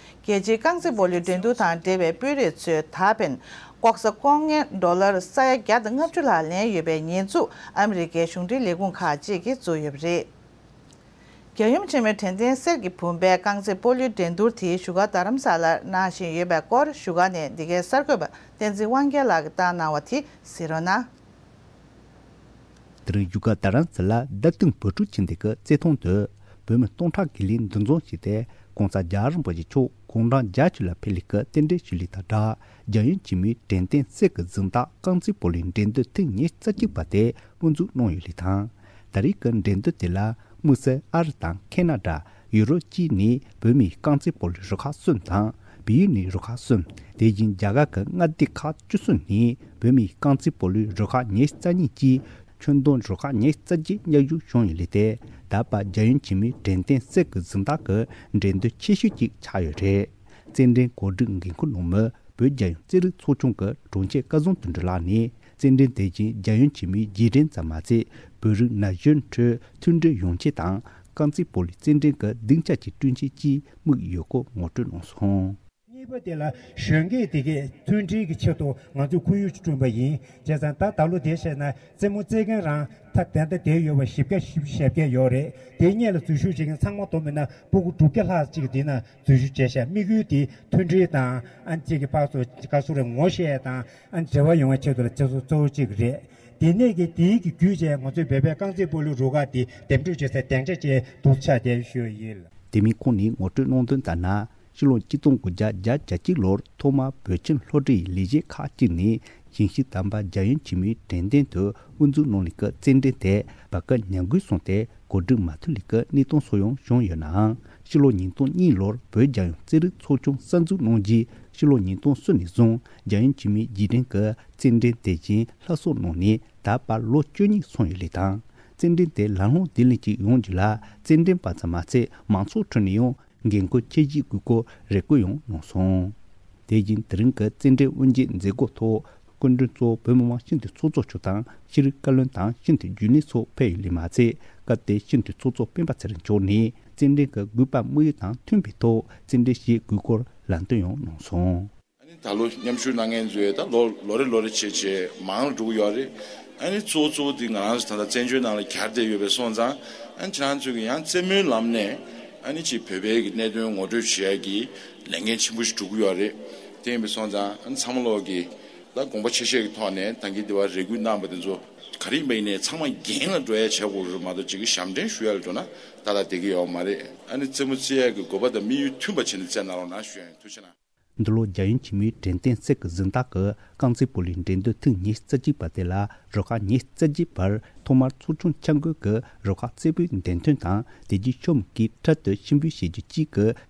རྒྱལ་སྤྱིའི་རྐང་རྩེད་སྤོ་ལོའི་འགྲན་བསྡུར་དང་འབྲེལ་བའི་དཔོན་རིགས་ཚོས་ད་ཕན་ལྐོག་ཟ་ལྐོག་རྔན་ཌོ་ལར་ས་ཡ་བརྒྱ་དང་ལྔ་བཅུ་ལྷག་ལེན་ཡོད་པའི་ཉེས་འཛུགས་ཨ་མི་རི་ཀའི་གཞུང་འབྲེལ་ལས་ཁུངས་ཁག་ཅིག་གིས་བཙུགས་ཡོད་པ་རེད། རྒྱལ་ཡུམ་ཆེན་མོའི་དྲན་རྟེན་གསེར་གྱི་བུམ་པའི་རྐང་རྩེད་སྤོ་ལོའི་འགྲན་བསྡུར་དེ་བཞུགས་སྒར་རྡ་རམ་ས་ལར་གནང་བཞིན་ཡོད་པའི་སྐོར་བཞུགས་སྒར་ནས་འདི་གའི་གསར་འགོད་པ་བསྟན་འཛིན་དབང་རྒྱལ་ལགས་ཀྱིས་བཏང་གནང་བ་དེ་གཟིགས་རོགས་གནང་། དེ་རིང་བཞུགས་སྒར་རྡ་རམ་ས་ལ་རྡ་སྟེང་བོད་ཕྲུག་ཆེན་སྡེ་གི་རྩེད་ཐང་དུ། བོད་མི་སྟོང་ཕྲག་བརྒལ་ལས་འདུ་འཛོམས་བྱས་ཏེ། ༸གོང་ས་༸རྒྱལ་བ་རིན་པོ་ཆེ་མཆོག་དགུང་གྲངས་བརྒྱད་ཅུ་ལ་ཕེབས་ལས་ཀྱི་རྟེན་འབྲེལ་ཞུ་ལས་དང་སྦྲགས། རྒྱལ་ཡུམ་ཆེན་མོའི་དྲན་རྟེན་གསེར་གྱི་གཟེངས་རྟགས་རྐང་རྩེད་སྤོ་ལོའི་འགྲན་བསྡུར་ཐེངས་ཉེར་བཅུ་གཅིག་པ་དེ་དབུ་འཛུགས་གནང་ཡོད་ལུགས་དང་། ད་རེས་ཀྱི་འགྲན་བསྡུར་དེ་ལ་དམིགས་བསལ་ཨ་རི་དང་ཁེ་ན་ཌ། ཡུ་རོབ་བཅས་ནས་བོད་མིའི་རྐང་རྩེད་སྤོ་ལོའི་རུ་ཁག་གསུམ་དང་། བལ་ཡུལ་ནས་རུ་ཁག་གསུམ། དེ་བཞིན་རྒྱ་གར་གྱི་མངའ་སྡེ་ཁག་བཅུ་གསུམ་ནས་བོད་མིའི་རྐང་རྩེད་སྤོ་ལོའི་རུ་ཁག་ཉེར་རྩ་གཉིས་ཀྱིས། ཁྱོན་བསྡོམས་རུ་ཁག་ཉེར་རྩ་བརྒྱད་མཉམ་ཞུགས་བྱུང་ཡོད་ལུགས་ཏེ། ད་བར་རྒྱལ་ཡུམ་ཆེན་མོའི་དྲན་རྟེན་གསེར་གྱི་གཟེངས་རྟགས་ཀྱི་འགྲན་བསྡུར་ཆེ་ཤོས་ཅིག་ཆགས་ཡོད་རེད། རྩེད་འགྲན་གོ་སྒྲིག་འགན་འཁུར་གནང་མི་བོད་རྒྱལ་ཡོངས་རྩེད་རིགས་ཚོགས་ཆུང་གི་དྲུང་ཆེ་སྐལ་བཟང་དོན་གྲུབ་ལགས་ནས། རྩེད་འགྲན་དེ་བཞིན་རྒྱལ་ཡུམ་ཆེན་མོའི་རྗེས་དྲན་ཙམ་མ་ཟད། བོད་རིགས་ན་གཞོན་ཁྲོད་མཐུན་སྒྲིལ་ཡོང་ཆེད་དང་། རྐང་རྩེད་སྤོ་ལོའི་རྩེད་འགྲན་གྱི་སྡིངས་ཆ་ཅིག་བསྐྲུན་ཆེད་ཀྱི་དམིགས་ཡོད་སྐོར་ངོ་སྤྲོད་གནང་སོང་། གཉིས་པ་དེ་ལ་གཞོན་སྐྱེས་དེ་གའི་མཐུན་སྒྲིལ་གྱི་ཆེད་དུ་ང་ཚོས་ཁོར་ཡུག་ཅིག་བསྐྲུན་པ་ཡིན། བྱས་ཙང་ད་ད་ལོ་དེ་བཤད་ན་རྩེད་མོ་རྩེད་མཁན་རང་ད་ད་ལྟ་བསྡད་ཡོད་པ་བཞི་བརྒྱ་བཞི་བཅུ་ཞེ་བརྒྱད་ཡོད་རེད། དེ་སྔོན་ལ་འཛུལ་ཞུགས་བྱེད་མཁན་ཚང་མ་བསྡོམས་པ་ཡིན་ན་སྤུ་གུ་དྲུག་བརྒྱ་ལྷག་ཅིག་འདི་ན་འཛུལ་ཞུགས་བྱས་ཤག་དམིགས་ཡུལ་དེ་མཐུན་སྒྲིལ་དང་། ཨ་ནི་གཅིག་གི་ཕར་ཚུར་དགའ་བསུ་རེ་ངོ་ཤེས་དང་། ཨ་ནི་འབྲེལ་བ་ཡོང་བའི་ཆེད་དུ་ལ་ཆེད་དུ་གཙོ་བོ་གཅིག་རེད། དེ་ནས་ཀྱི་དེའི་གི་བརྒྱུད་བྱས་ང་ཚོའི་བོད་པའི་རྐང་རྩེད་སྤོ་ལོའི་རུ་ཁག་དེ་འདེམས་སྒྲུག་བྱེད་སའི་སྡིངས་ཆ་ཅིག་འདུག་ཆགས་བསྡད་ཡོད་ཡིན། དེ་མིན་ཁོང་ནས་ངོ་སྤྲོད་གནང་དོན་ལྟར་ན། ཕྱི་ལོ་ཆིག་སྟོང་དགུ་བརྒྱ་བརྒྱད་ཅུ་གྱ་གཅིག་ལོར་ཐོག་མར་བོད་ཁྱིམ་སློབ་གྲྭའི་ལས་བྱེད་ཁག་ཅིག་ནས་ཞིང་གཤེགས་དམ་པ་རྒྱལ་ཡུམ་ཆེན་མོའི་དྲན་རྟེན་དུ་དབུ་འཛུགས་གནང་ལུགས་ཀྱི་རྩེད་འགྲན་དེ་བར་སྐབས་ཉམས་རྒུད་སོང་སྟེ། གོ་སྒྲིག་མ་ཐུབ་ལུགས་ཀྱི་གནས་སྟངས་སོགས་ཡང་བྱུང་ཡོད་ནའང་། ཕྱི་ལོ་ཉིས་སྟོང་གཉིས་ལོར་བོད་རྒྱལ་ཡོངས་རྩེད་རིགས་ཚོགས་ཆུང་གསར་འཛུགས་གནང་རྗེས། ཕྱི་ལོ་ཉིས་སྟོང་གསུམ་ནས་བཟུང་རྒྱལ་ཡུམ་ཆེན་མོའི་རྗེས་དྲན་གྱི་རྩེད་འགྲན་དེ་བཞིན་ལྷ་གསོལ་གནང་ནས་ད་བར་ལོ་བཅུ་གཉིས་སོང་ཡོད་ལུགས་དང་། རྩེད་འགྲན་དེ་ལམ་ལྷོང་བདེ་ལེགས་ཤིག་ཡོང་རྒྱུ་ལ། རྩེད་འགྲན་པ་ཙམ་མ་ཟད་མང་ཚོགས་ཁྲོད་ནས་ཡང་འགན་འཁུར་ཆེ་བཞེས་དགོས་སྐོར་རེ་སྐུལ་ཡང་གནང་སོང་། དེ་བཞིན་དེ་རིང་གི་རྩེད་འགྲན་དབུ་འབྱེད་མཛད་སྒོ་ཐོག་སྐུ་མགྲོན་གཙོ་བོ་བོད་མི་མང་སྤྱི་འཐུས་ཚོགས་གཙོ་མཆོག་དང་ཤེས་རིག་བཀའ་བློན་དང་སྤྱི་འཐུས་རྒྱུན་ལས་སོགས་ཕེབས་ཡོད་ལུགས་མ་ཚད། སྐབས་དེར་སྤྱི་འཐུས་ཚོགས་གཙོ་སྤེན་པ་ཚེ་རིང་མཆོག་ནས་རྩེད་འགྲན་གྱི་དགོས་པ་དམིགས་ཡུལ་དང་མཐུན་པའི་ཐོག་རྩེད་འགྲན་ཞིག་དགོས་སྐོར་ལམ་སྟོན་ཡང་གནང་སོང་། ཨ་ནི་ད་ལོ་མཉམ་ཞུགས་གནང་མཁན་ཚོས་ད་ལོ་ལོ་རེ་ལོ་རེ་བྱས་བྱས་མང་རུ་འགྲོ་གི་ཡོད་རེད། ཨ་ནི་གཙོ་བོ་གཙོ་བོ་དེ་ང་རང་ཚོ་ད་ལྟ་བཙན་བྱོལ་ནང་ལ་གྱར་བསྡད་ཡོད་པའི་སོང་ཙང་། ཨ་ནི་ཁྱེད་རང་ཚོས་ཀྱི་ཡང་རྩེད་མོའི་ལམ་ནས་ཨ་ནི་ཅིག་བོད་པའི་གི་གནད་དོན་ངོ་སྤྲོད་བྱེད་ཡ་གི་ལས་འགན་ཆེན་པོ་ཞིག་སྒྲུབ་ཀྱི་ཡོད་རེད། དེ་ཡིན་པའི་སོང་ཙང་ཨ་ནི་ཚང་མ་ལོག་གི་ད་དགོངས་པ་ཆེ་བཞེས་ཀྱི་ཐོག་ནས་ད་གིན་དེ་བ་རེ་སྐུལ་གནང་བ་དེ་ཚོ་ག་རེ་ཡིན་པ་ཡིན་ནའི་ཚང་མ་འགན་ལ་འགྲོ་ཡ་བྱེད་དགོས་རེད་མ་གཏོགས་ཅིག་གི་ཞབས་འདྲེན་ཞུ་ཡ་ལ་འགྲོ་ན་ད་ལྟ་བསྡད་ཀྱི་ཡོད་མ་རེད། ཨ་ནི་རྩེད་མོ་རྩེ་ཡ་གི་དགོས་པ་དང་དམིགས་ཡུལ་མཐུན་པ་བྱས་ནས་རྩེས་གནང་རོགས་གནང་ཞུ་ཡ་ཡིན། ཐུགས་རྗེ་གནང་། འདི་ལོ་རྒྱལ་ཡུམ་ཆེན་མོའི་དྲན་རྟེན་གསེར་གྱི་གཟེངས་རྟགས་ཀྱི་རྐང་རྩེད་སྤོ་ལོའི་འགྲན་བསྡུར་ཐེངས་ཉེར་བཅུ་གཅིག་པ་དེ་ལ་རུ་ཁག་ཉེར་བཅུ་གཅིག་བར་ཐོག་མར་ཚོགས་ཆུང་འཆར་འགོད་ཀྱི་རུ་ཁག་རྩེ་ཕུད་འདེམས་ཐོན་དང་། དེ་རྗེས་ཤོ་མུ་གིས་འཕྲལ་དུ་ཕྱིར་འབུད་བྱེད་རྒྱུ་བཅས་ཀྱི་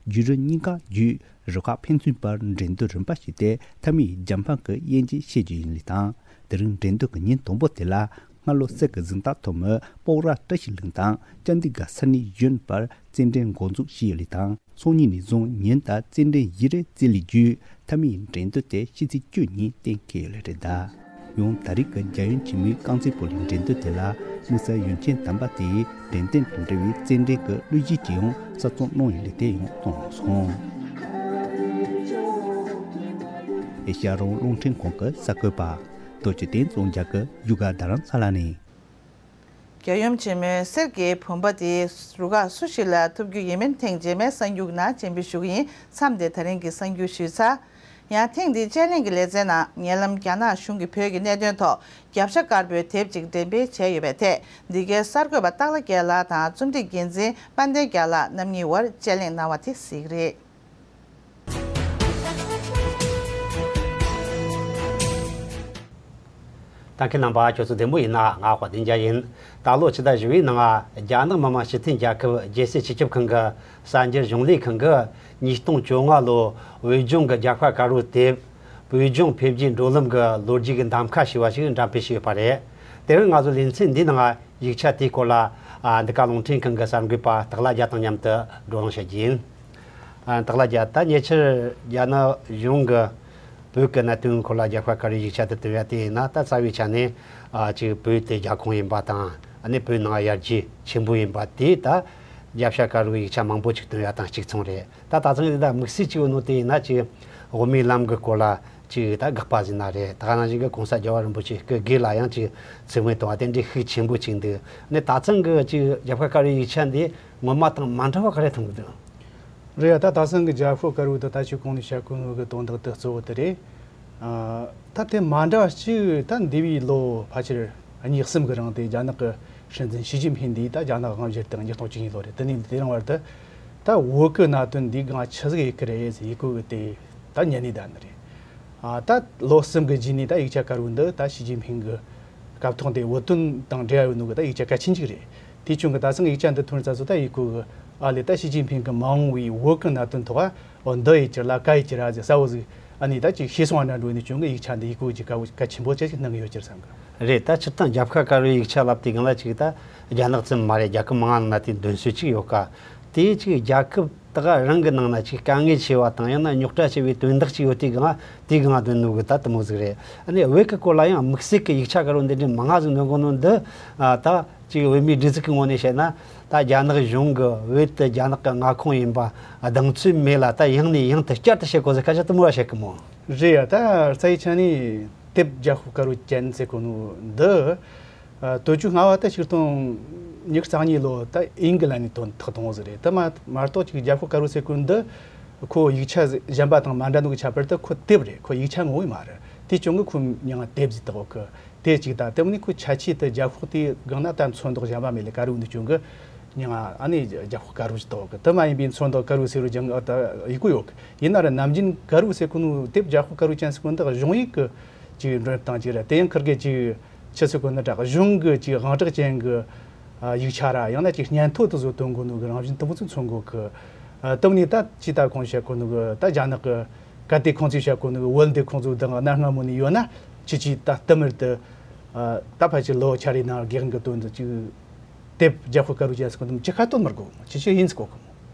བརྒྱུད་རིམ་གཉིས་ཀ་བརྒྱུད། རུ་ཁག་ཕན་ཚུན་བར་འགྲན་བསྡུར་རིམ་པ་ཞུས་ཏེ། མཐའ་མའི་རྒྱལ་འབངས་ཀྱི་དབྱེ་འབྱེད་བྱེད་རྒྱུ་ཡིན་ལུགས་དང་། དེ་རིང་འགྲན་བསྡུར་གྱི་ཉིན་དང་པོ་དེ་ལ་སྔ་ལོ་གསེར་གྱི་གཟེངས་རྟགས་ཐོབ་མི་སྤོག་ར་བཀྲ་ཤིས་གླིང་དང་། ཅན་དི་གྷར་ས་གནས་གཞོན་བར་རྩེད་འགྲན་འགོ་འཛུགས་བྱས་ཡོད་ལུགས་དང་། སང་ཉིན་ནས་བཟུང་ཉིན་ལྟར་རྩེད་འགྲན་བཞི་རེ་རྩེ་ལས་བརྒྱུད། མཐའ་མའི་འགྲན་བསྡུར་དེ་ཕྱི་ཚེས་བཅུ་ཉིན་གཏན་འཁེལ་ཡོད་ལུགས་རེད་གདའ། ཡང་ད་རེས་ཀྱི་རྒྱལ་ཡུམ་ཆེན་མོའི་རྐང་རྩེད་སྤོ་ལོའི་འགྲན་བསྡུར་དེ་ལ་དམིགས་བསལ་ཡུམ་ཆེན་དམ་པ་དེས་དྲན་རྟེན་དང་འབྲེལ་བའི་རྩེད་འགྲན་གྱི་གླུ་གཞས་ཀྱི་ཡང་གསར་རྩོམ་གནང་ཡོད་ལུགས་དེ་ཡང་གསུངས་སོང་། ཨེ་ཤ་ཡ་རང་དབང་རླུང་འཕྲིན་ཁང་གི་གསར་འགོད་པ་རྡོ་རྗེ་བསྟན་འཛོམས་རྒྱ་གར་བཞུགས་སྒར་རྡ་རམ་ས་ལ་ནས། རྒྱལ་ཡུམ་ཆེན་མོའི་གསེར་གྱི་བུམ་པ་དེ་རུ་ཁག་སུ་ཞིག་ལ་ཐོབ་རྒྱུ་ཡིན་མིན་ཐེངས་རྗེས་མའི་གསར་འགྱུར་ནང་སྤྱན་འབུལ་ཞུ་གི་ཡིན། མཚམས་འདིར་ད་རིང་གི་གསར་འགྱུར་ཞུས་ཚར། ཡང་ཐེངས་འདིའི་དཔྱད་གླེང་གི་ལེ་ཚན་ནང་ཉེ་ལམ་རྒྱ་ནག་གཞུང་གིས་བོད་ཀྱི་གནད་དོན་ཐོག་རྒྱབ་ཤ་དཀར་པོའི་དེབ་ཅིག་འགྲེམས་སྤེལ་བྱས་ཡོད་པའི་ཐད། འདི་གའི་གསར་འགོད་པ་སྟག་ལྷ་རྒྱལ་ལགས་དང་རྩོམ་སྒྲིག་འགན་འཛིན་དཔལ་ལྡན་རྒྱལ་ལགས་རྣམ་གཉིས་བར་དཔྱད་གླེང་གནང་བ་དེ་གཟིགས་རེད། ལྟ་མཁན་རྣམ་པ་ཁྱོད་ཚོ་བདེ་མོ་ཡིན་ན། ང་དཔལ་ལྡན་རྒྱལ་ཡིན། ད་ལོ་ཕྱི་ཟླ་བཞི་པའི་ནང་རྒྱ་ནག་མི་དམངས་སྤྱི་མཐུན་རྒྱལ་ཁབ་རྒྱལ་སྲིད་སྤྱི་ཁྱབ་ཁང་གི་གསར་འགྱུར་གཞུང་ལས་ཁང་གིས་ཉིས་སྟོང་བཅོ་ལྔ་ལོའི་བོད་ལྗོངས་ཀྱི་རྒྱབ་ཤ་དཀར་པོའི་དེབ། བོད་ལྗོངས་འཕེལ་རྒྱས་འགྲོ་ལམ་གྱི་ལོ་རྒྱུས་ཀྱི་འདམ་ཁ་ཞེས་པ་ཞིག་འགྲེམས་སྤེལ་བྱས་ཡོད་པ་རེད། དེ་རིང་ང་ཚོ་ལེ་ཚན་འདིའི་ནང་ཡིག་ཆ་དེའི་སྐོར་ལ། ཨ། འདི་ག་རླུང་འཕྲིན་ཁང་གི་གསར་འགོད་པ་སྟག་ལྷ་རྒྱལ་དང་མཉམ་དུ་བགྲོ་གླེང་བྱ་རྒྱུ་ཡིན། ཨ། སྟག་ལྷ་རྒྱལ། ད་ཉེ་ཆར་རྒྱ་ནག་གཞུང་གིས་བོད་ཀྱི་གནད་དོན་སྐོར་ལ་རྒྱབ་ཤ་དཀར་པོའི་ཡིག་ཆ་དེ་བཏོན་ཡ་དེ་ཡིན་ན། ད་རྩ་བའི་ཆ་ནས། ཨ། ཅིག་བོད་དེ་རྒྱ་ཁོངས་ཡིན་པ་དང་། ཨ་ནི་བོད་ནང་ཡར་རྒྱས་ཆེན་པོ་ཡིན་པ་དེ། ད་རྒྱབ་ཤ་དཀར་པོའི་ཡིག་ཆ་མང་པོ་ཅིག་བཏོན་ཡ་དང་གཅིག་མཚུངས་རེད། ད་ད་ཐེངས་འདི་ད་དམིགས་བསལ་གཅིག་ཡོད་ནོ་དེ་ཡིན་ན། ཅིག་དབུ་མའི་ལམ་གྱི་སྐོར་ལ་ཅིག་ད་དགག་པ་ཟེར་ན་རེད། ད་ག་ནང་བཞིན་གྱི་གོང་ས་རྒྱལ་བ་རིན་པོ་ཆེ་སྐུ་སྒེར་ལ་ཡང་ཅིག་བཙན་གཡེམ་གཏོང་བ་དེ་འདྲའི་ཤུགས་ཆེན་པོ་ཅིག་འདུག། ཨ་ནི་ད་ཐེངས་ཀྱི་ཅིག་རྒྱབ་ཤ་དཀར་པོའི་ཡིག་ཆ་འདི་ངོ་མ་དང་མ་འདྲ་བ་ག་རེ་མཐོང་གི་འདུག། རེད་ཡ། ད་ད་ཐེངས་ཀྱི་རྒྱབ་ཤ་དཀར་པོ་དེ་ད་ཅིག་གོང་ནས་བཤད་གོ་ནོ་གི་དོན་དག་དེ་གཙོ་བོ་དེ་རེད། ཨ། ད་དེ་མ་འདྲ་བ་གཅིག་ད་འདས་པའི་ལོ་ཕལ་ཆེར་གཉིས་གསུམ་གྱི་རིང་དེ་རྒྱ་ནག་གི་སྲིད་འཛིན་ཞི་ཅིན་ཕིང་འདིས་ད་རྒྱ་ནག་དབང་བསྒྱུར་དང་ཉིས་སྟོང་བཅུ་གཉིས་ལོ་རེད། དེ་ནས་དེ་རིང་བར་དུ་ད་བོད་ཀྱི་གནད་དོན་འདིའི་སྒང་ཆི་ཟིག་ཡེད་གི་རེད་ཟེར་ཡེད་གོ་གི་དེ་ད་ཉན་ནས་བསྡད་ནི་རེད། ཨ། ད་ལོ་གསུམ་གྱི་རྗེས་ནས་ད་ཡིག་ཆ་དཀར་པོ་འདི་ད་ཞི་ཅིན་ཕིང་གི་སྐབས་ཐོག་དེ་བོད་དོན་དང་འབྲེལ་བ་ཡོད་ནོ་གི་ད་ཡིག་ཆ་གལ་ཆེན་ཅིག་རེད། དེ་བྱུང་གི་ད་ཐེངས་ཡིག་ཆ་འདི་ཐོན་ཙང་ཚོ་ད་ཡེད་གོ་གི། ཨ་ལས། ད་ཞི་ཅིན་ཕིང་གི་མ་འོངས་པའི་བོད་ཀྱི་གནད་དོན་ཐོག་འོ་འདི་ཡེད་ཀྱི་རེད་ལ་ག་ཡེད་ཀྱི་རེད་ཟེར་གསལ་བོ་ཟིག་ཨ་ནི་ད་ཅིག་ཤེས་སོང་བ་འདྲ་འགྲོ་ནས་བྱུང་གི། ཡིག་ཆ་འདི་ཡེད་གོ་གི་གལ་ཆེན་པོ་ཅིག་གནང་གི་ཡོད་ཀྱི་རེད་བསམ་གི། རེད། ད་སྤྱིར་བཏང་རྒྱབ་ཤ་དཀར་པོའི་ཡིག་ཆ་ལབ་དུས་སྒང་ལ་ཅིག་ད་རྒྱ་ནག་ཙམ་མ་རེད། རྒྱལ་ཁབ་མང་ང་ནང་ན་དེ་འདོན་སྲོལ་ཅིག་ཡོད་ཀ། དེ་ཅིག་རྒྱལ་ཁབ་ད་ག་རང་གི་ནང་ན་ཅིག་དཀའ་ངལ་ཆེ་བ་དང་། ཡང་ན་རྙོག་དྲ་ཆེ་བའི་དོན་དག་ཅིག་ཡོད་དུས་སྒང་དེའི་སྒང་འདོན་ནོ་གི་ད་དེ་མོ་ཟིག་རེད། ཨ་ནི་བོད་ཀྱི་སྐོར་ལ་ཡང་དམིགས་བསལ་གྱི་ཡིག་ཆ་དཀར་པོ་འདི་འདྲའི་མང་ང་ཟིག་འདོན་གོ་ནོ་འདི། ཨ། ད་ཅིག་བོད་མིའི་སྒྲིག་འཛུགས་ཀྱི་ངོས་ནས་བཤད་ན། ད་རྒྱ་ནག་གཞུང་གིས་བོད་དེ་རྒྱ་ནག་གི་མངའ་ཁོངས་ཡིན་པ་གདེང་ཚོད་མེད་ལ། ད་ཡང་ནས་ཡང་དུ་བསྐྱར་དུ་བཤད་གོ་ཟེར་སྐད་ཆ་དེ་མོ་ར་བཤད་གི་མོ། རེད་ཡ། ད་རྩ་བའི་ཆ་ནས་དེབ་རྒྱབ་ཤ་དཀར་པོ་ཅན་ཟེར་གོ་ནོ་འདི། ཨ། དུས་ཚོད་སྔ་བ་ད་ཆིག་སྟོང་ཉི་ཤུ་རྩ་གཉིས་ལོ་ད་ཨིན་གི་ལན་ནས་ཐོན་ཐོག་བཏང་བ་ཟིག་རེད། དེ་མ་མ་གཏོགས་ཅིག་རྒྱབ་ཤ་དཀར་པོ་ཟེར་གོ་ནོ་འདི་ཁོ་ཡིག་ཆ་གཞན་པ་དང་མ་འདྲ་ནོ་གི་ཁྱད་པར་དུ་ཁོ་དེབ་རེད། ཁོ་ཡིག་ཆ་ངོ་བོ་མ་རེད། དེ་བྱུང་གི་ཁོ་མྱིང་ང་དེབ་ཟེར་བཏགས་གི། དེ་གཅིག་དང་། དེ་མིན་ཁོ་ཁྱད་ཆོས་དེ་རྒྱབ་ཤོག་དེའི་སྒང་ན་ད་ཚོན་མདོག་གཞན་པ་མེད་ལེ་ག་རེ་ཡོད་ནི་བྱུང་གི། མྱིང་ང་ཨ་ནི་རྒྱབ་ཤོག་དཀར་པོ་ཞིག་བཏགས་གི། དེ་མ་ཡིན་པའི་ཚོན་མདོག་དཀར་པོ་སེར་པོ་ཅན་ཨ་ད་ཡེད་གོ་ཡོད་གི། ཡིན་ན་ར་ནམ་རྒྱུན་དཀར་པོ་ཟེར་གོ་ནོ་དེབ་རྒྱབ་ཤོག་དཀར་པོ་ཅན་ཟེར་གོ་ནོ་འདི་གཞུང་ཡིག་གི་ཅིག་འགྲེམས་སྟངས་ཅིག་རེད། དེ་ཡང་ཁིར་གི་ཅིག་ཆི་ཟེར་གོ་ནི་ད་གཞུང་གི་ཅིག་དབང་གྲགས་ཅན་གི་ཨ་ཡིག་ཆ་ར། ཡང་ན་ཅིག་སྙན་ཐོ་དེ་ཚོ་བཏོན་གོ་ནོ་གི་རང་བཞིན་དེ་མོ་ཚོ་མཚོན་གོ་གི། ཨ། དེ་མིན་ད་ཅིག་ད་གོང་བཤད་གོ་ནོ་གི་ད་རྒྱ་ནག་གི་གལ་ཏེ་ཁོང་ཚོས་བཤད་གོ་ནོ་གི་བོད་འདི་ཁོང་ཚོ་དང་གནའ་སྔ་མོ་ནས་ཡོད་ན། ཁྱེད་ཀྱིས་ད་ལྟ་མར་དུ། ཨ། ད་ཕལ་ཆེར་ལོ་ཆ་རེ་ནང་དགེ་རྒན་གྱི་དོན་དུ་ཅིག་དེབ་རྒྱབ་ཤོག་དཀར་པོ་ཅན་ཟེར་གོ་ནོ་ཅི་ག་བཏོན་མི་དགོས། ཁྱེད་ཀྱིས་ཡིན་ཟེར་གོ་གི་མོ།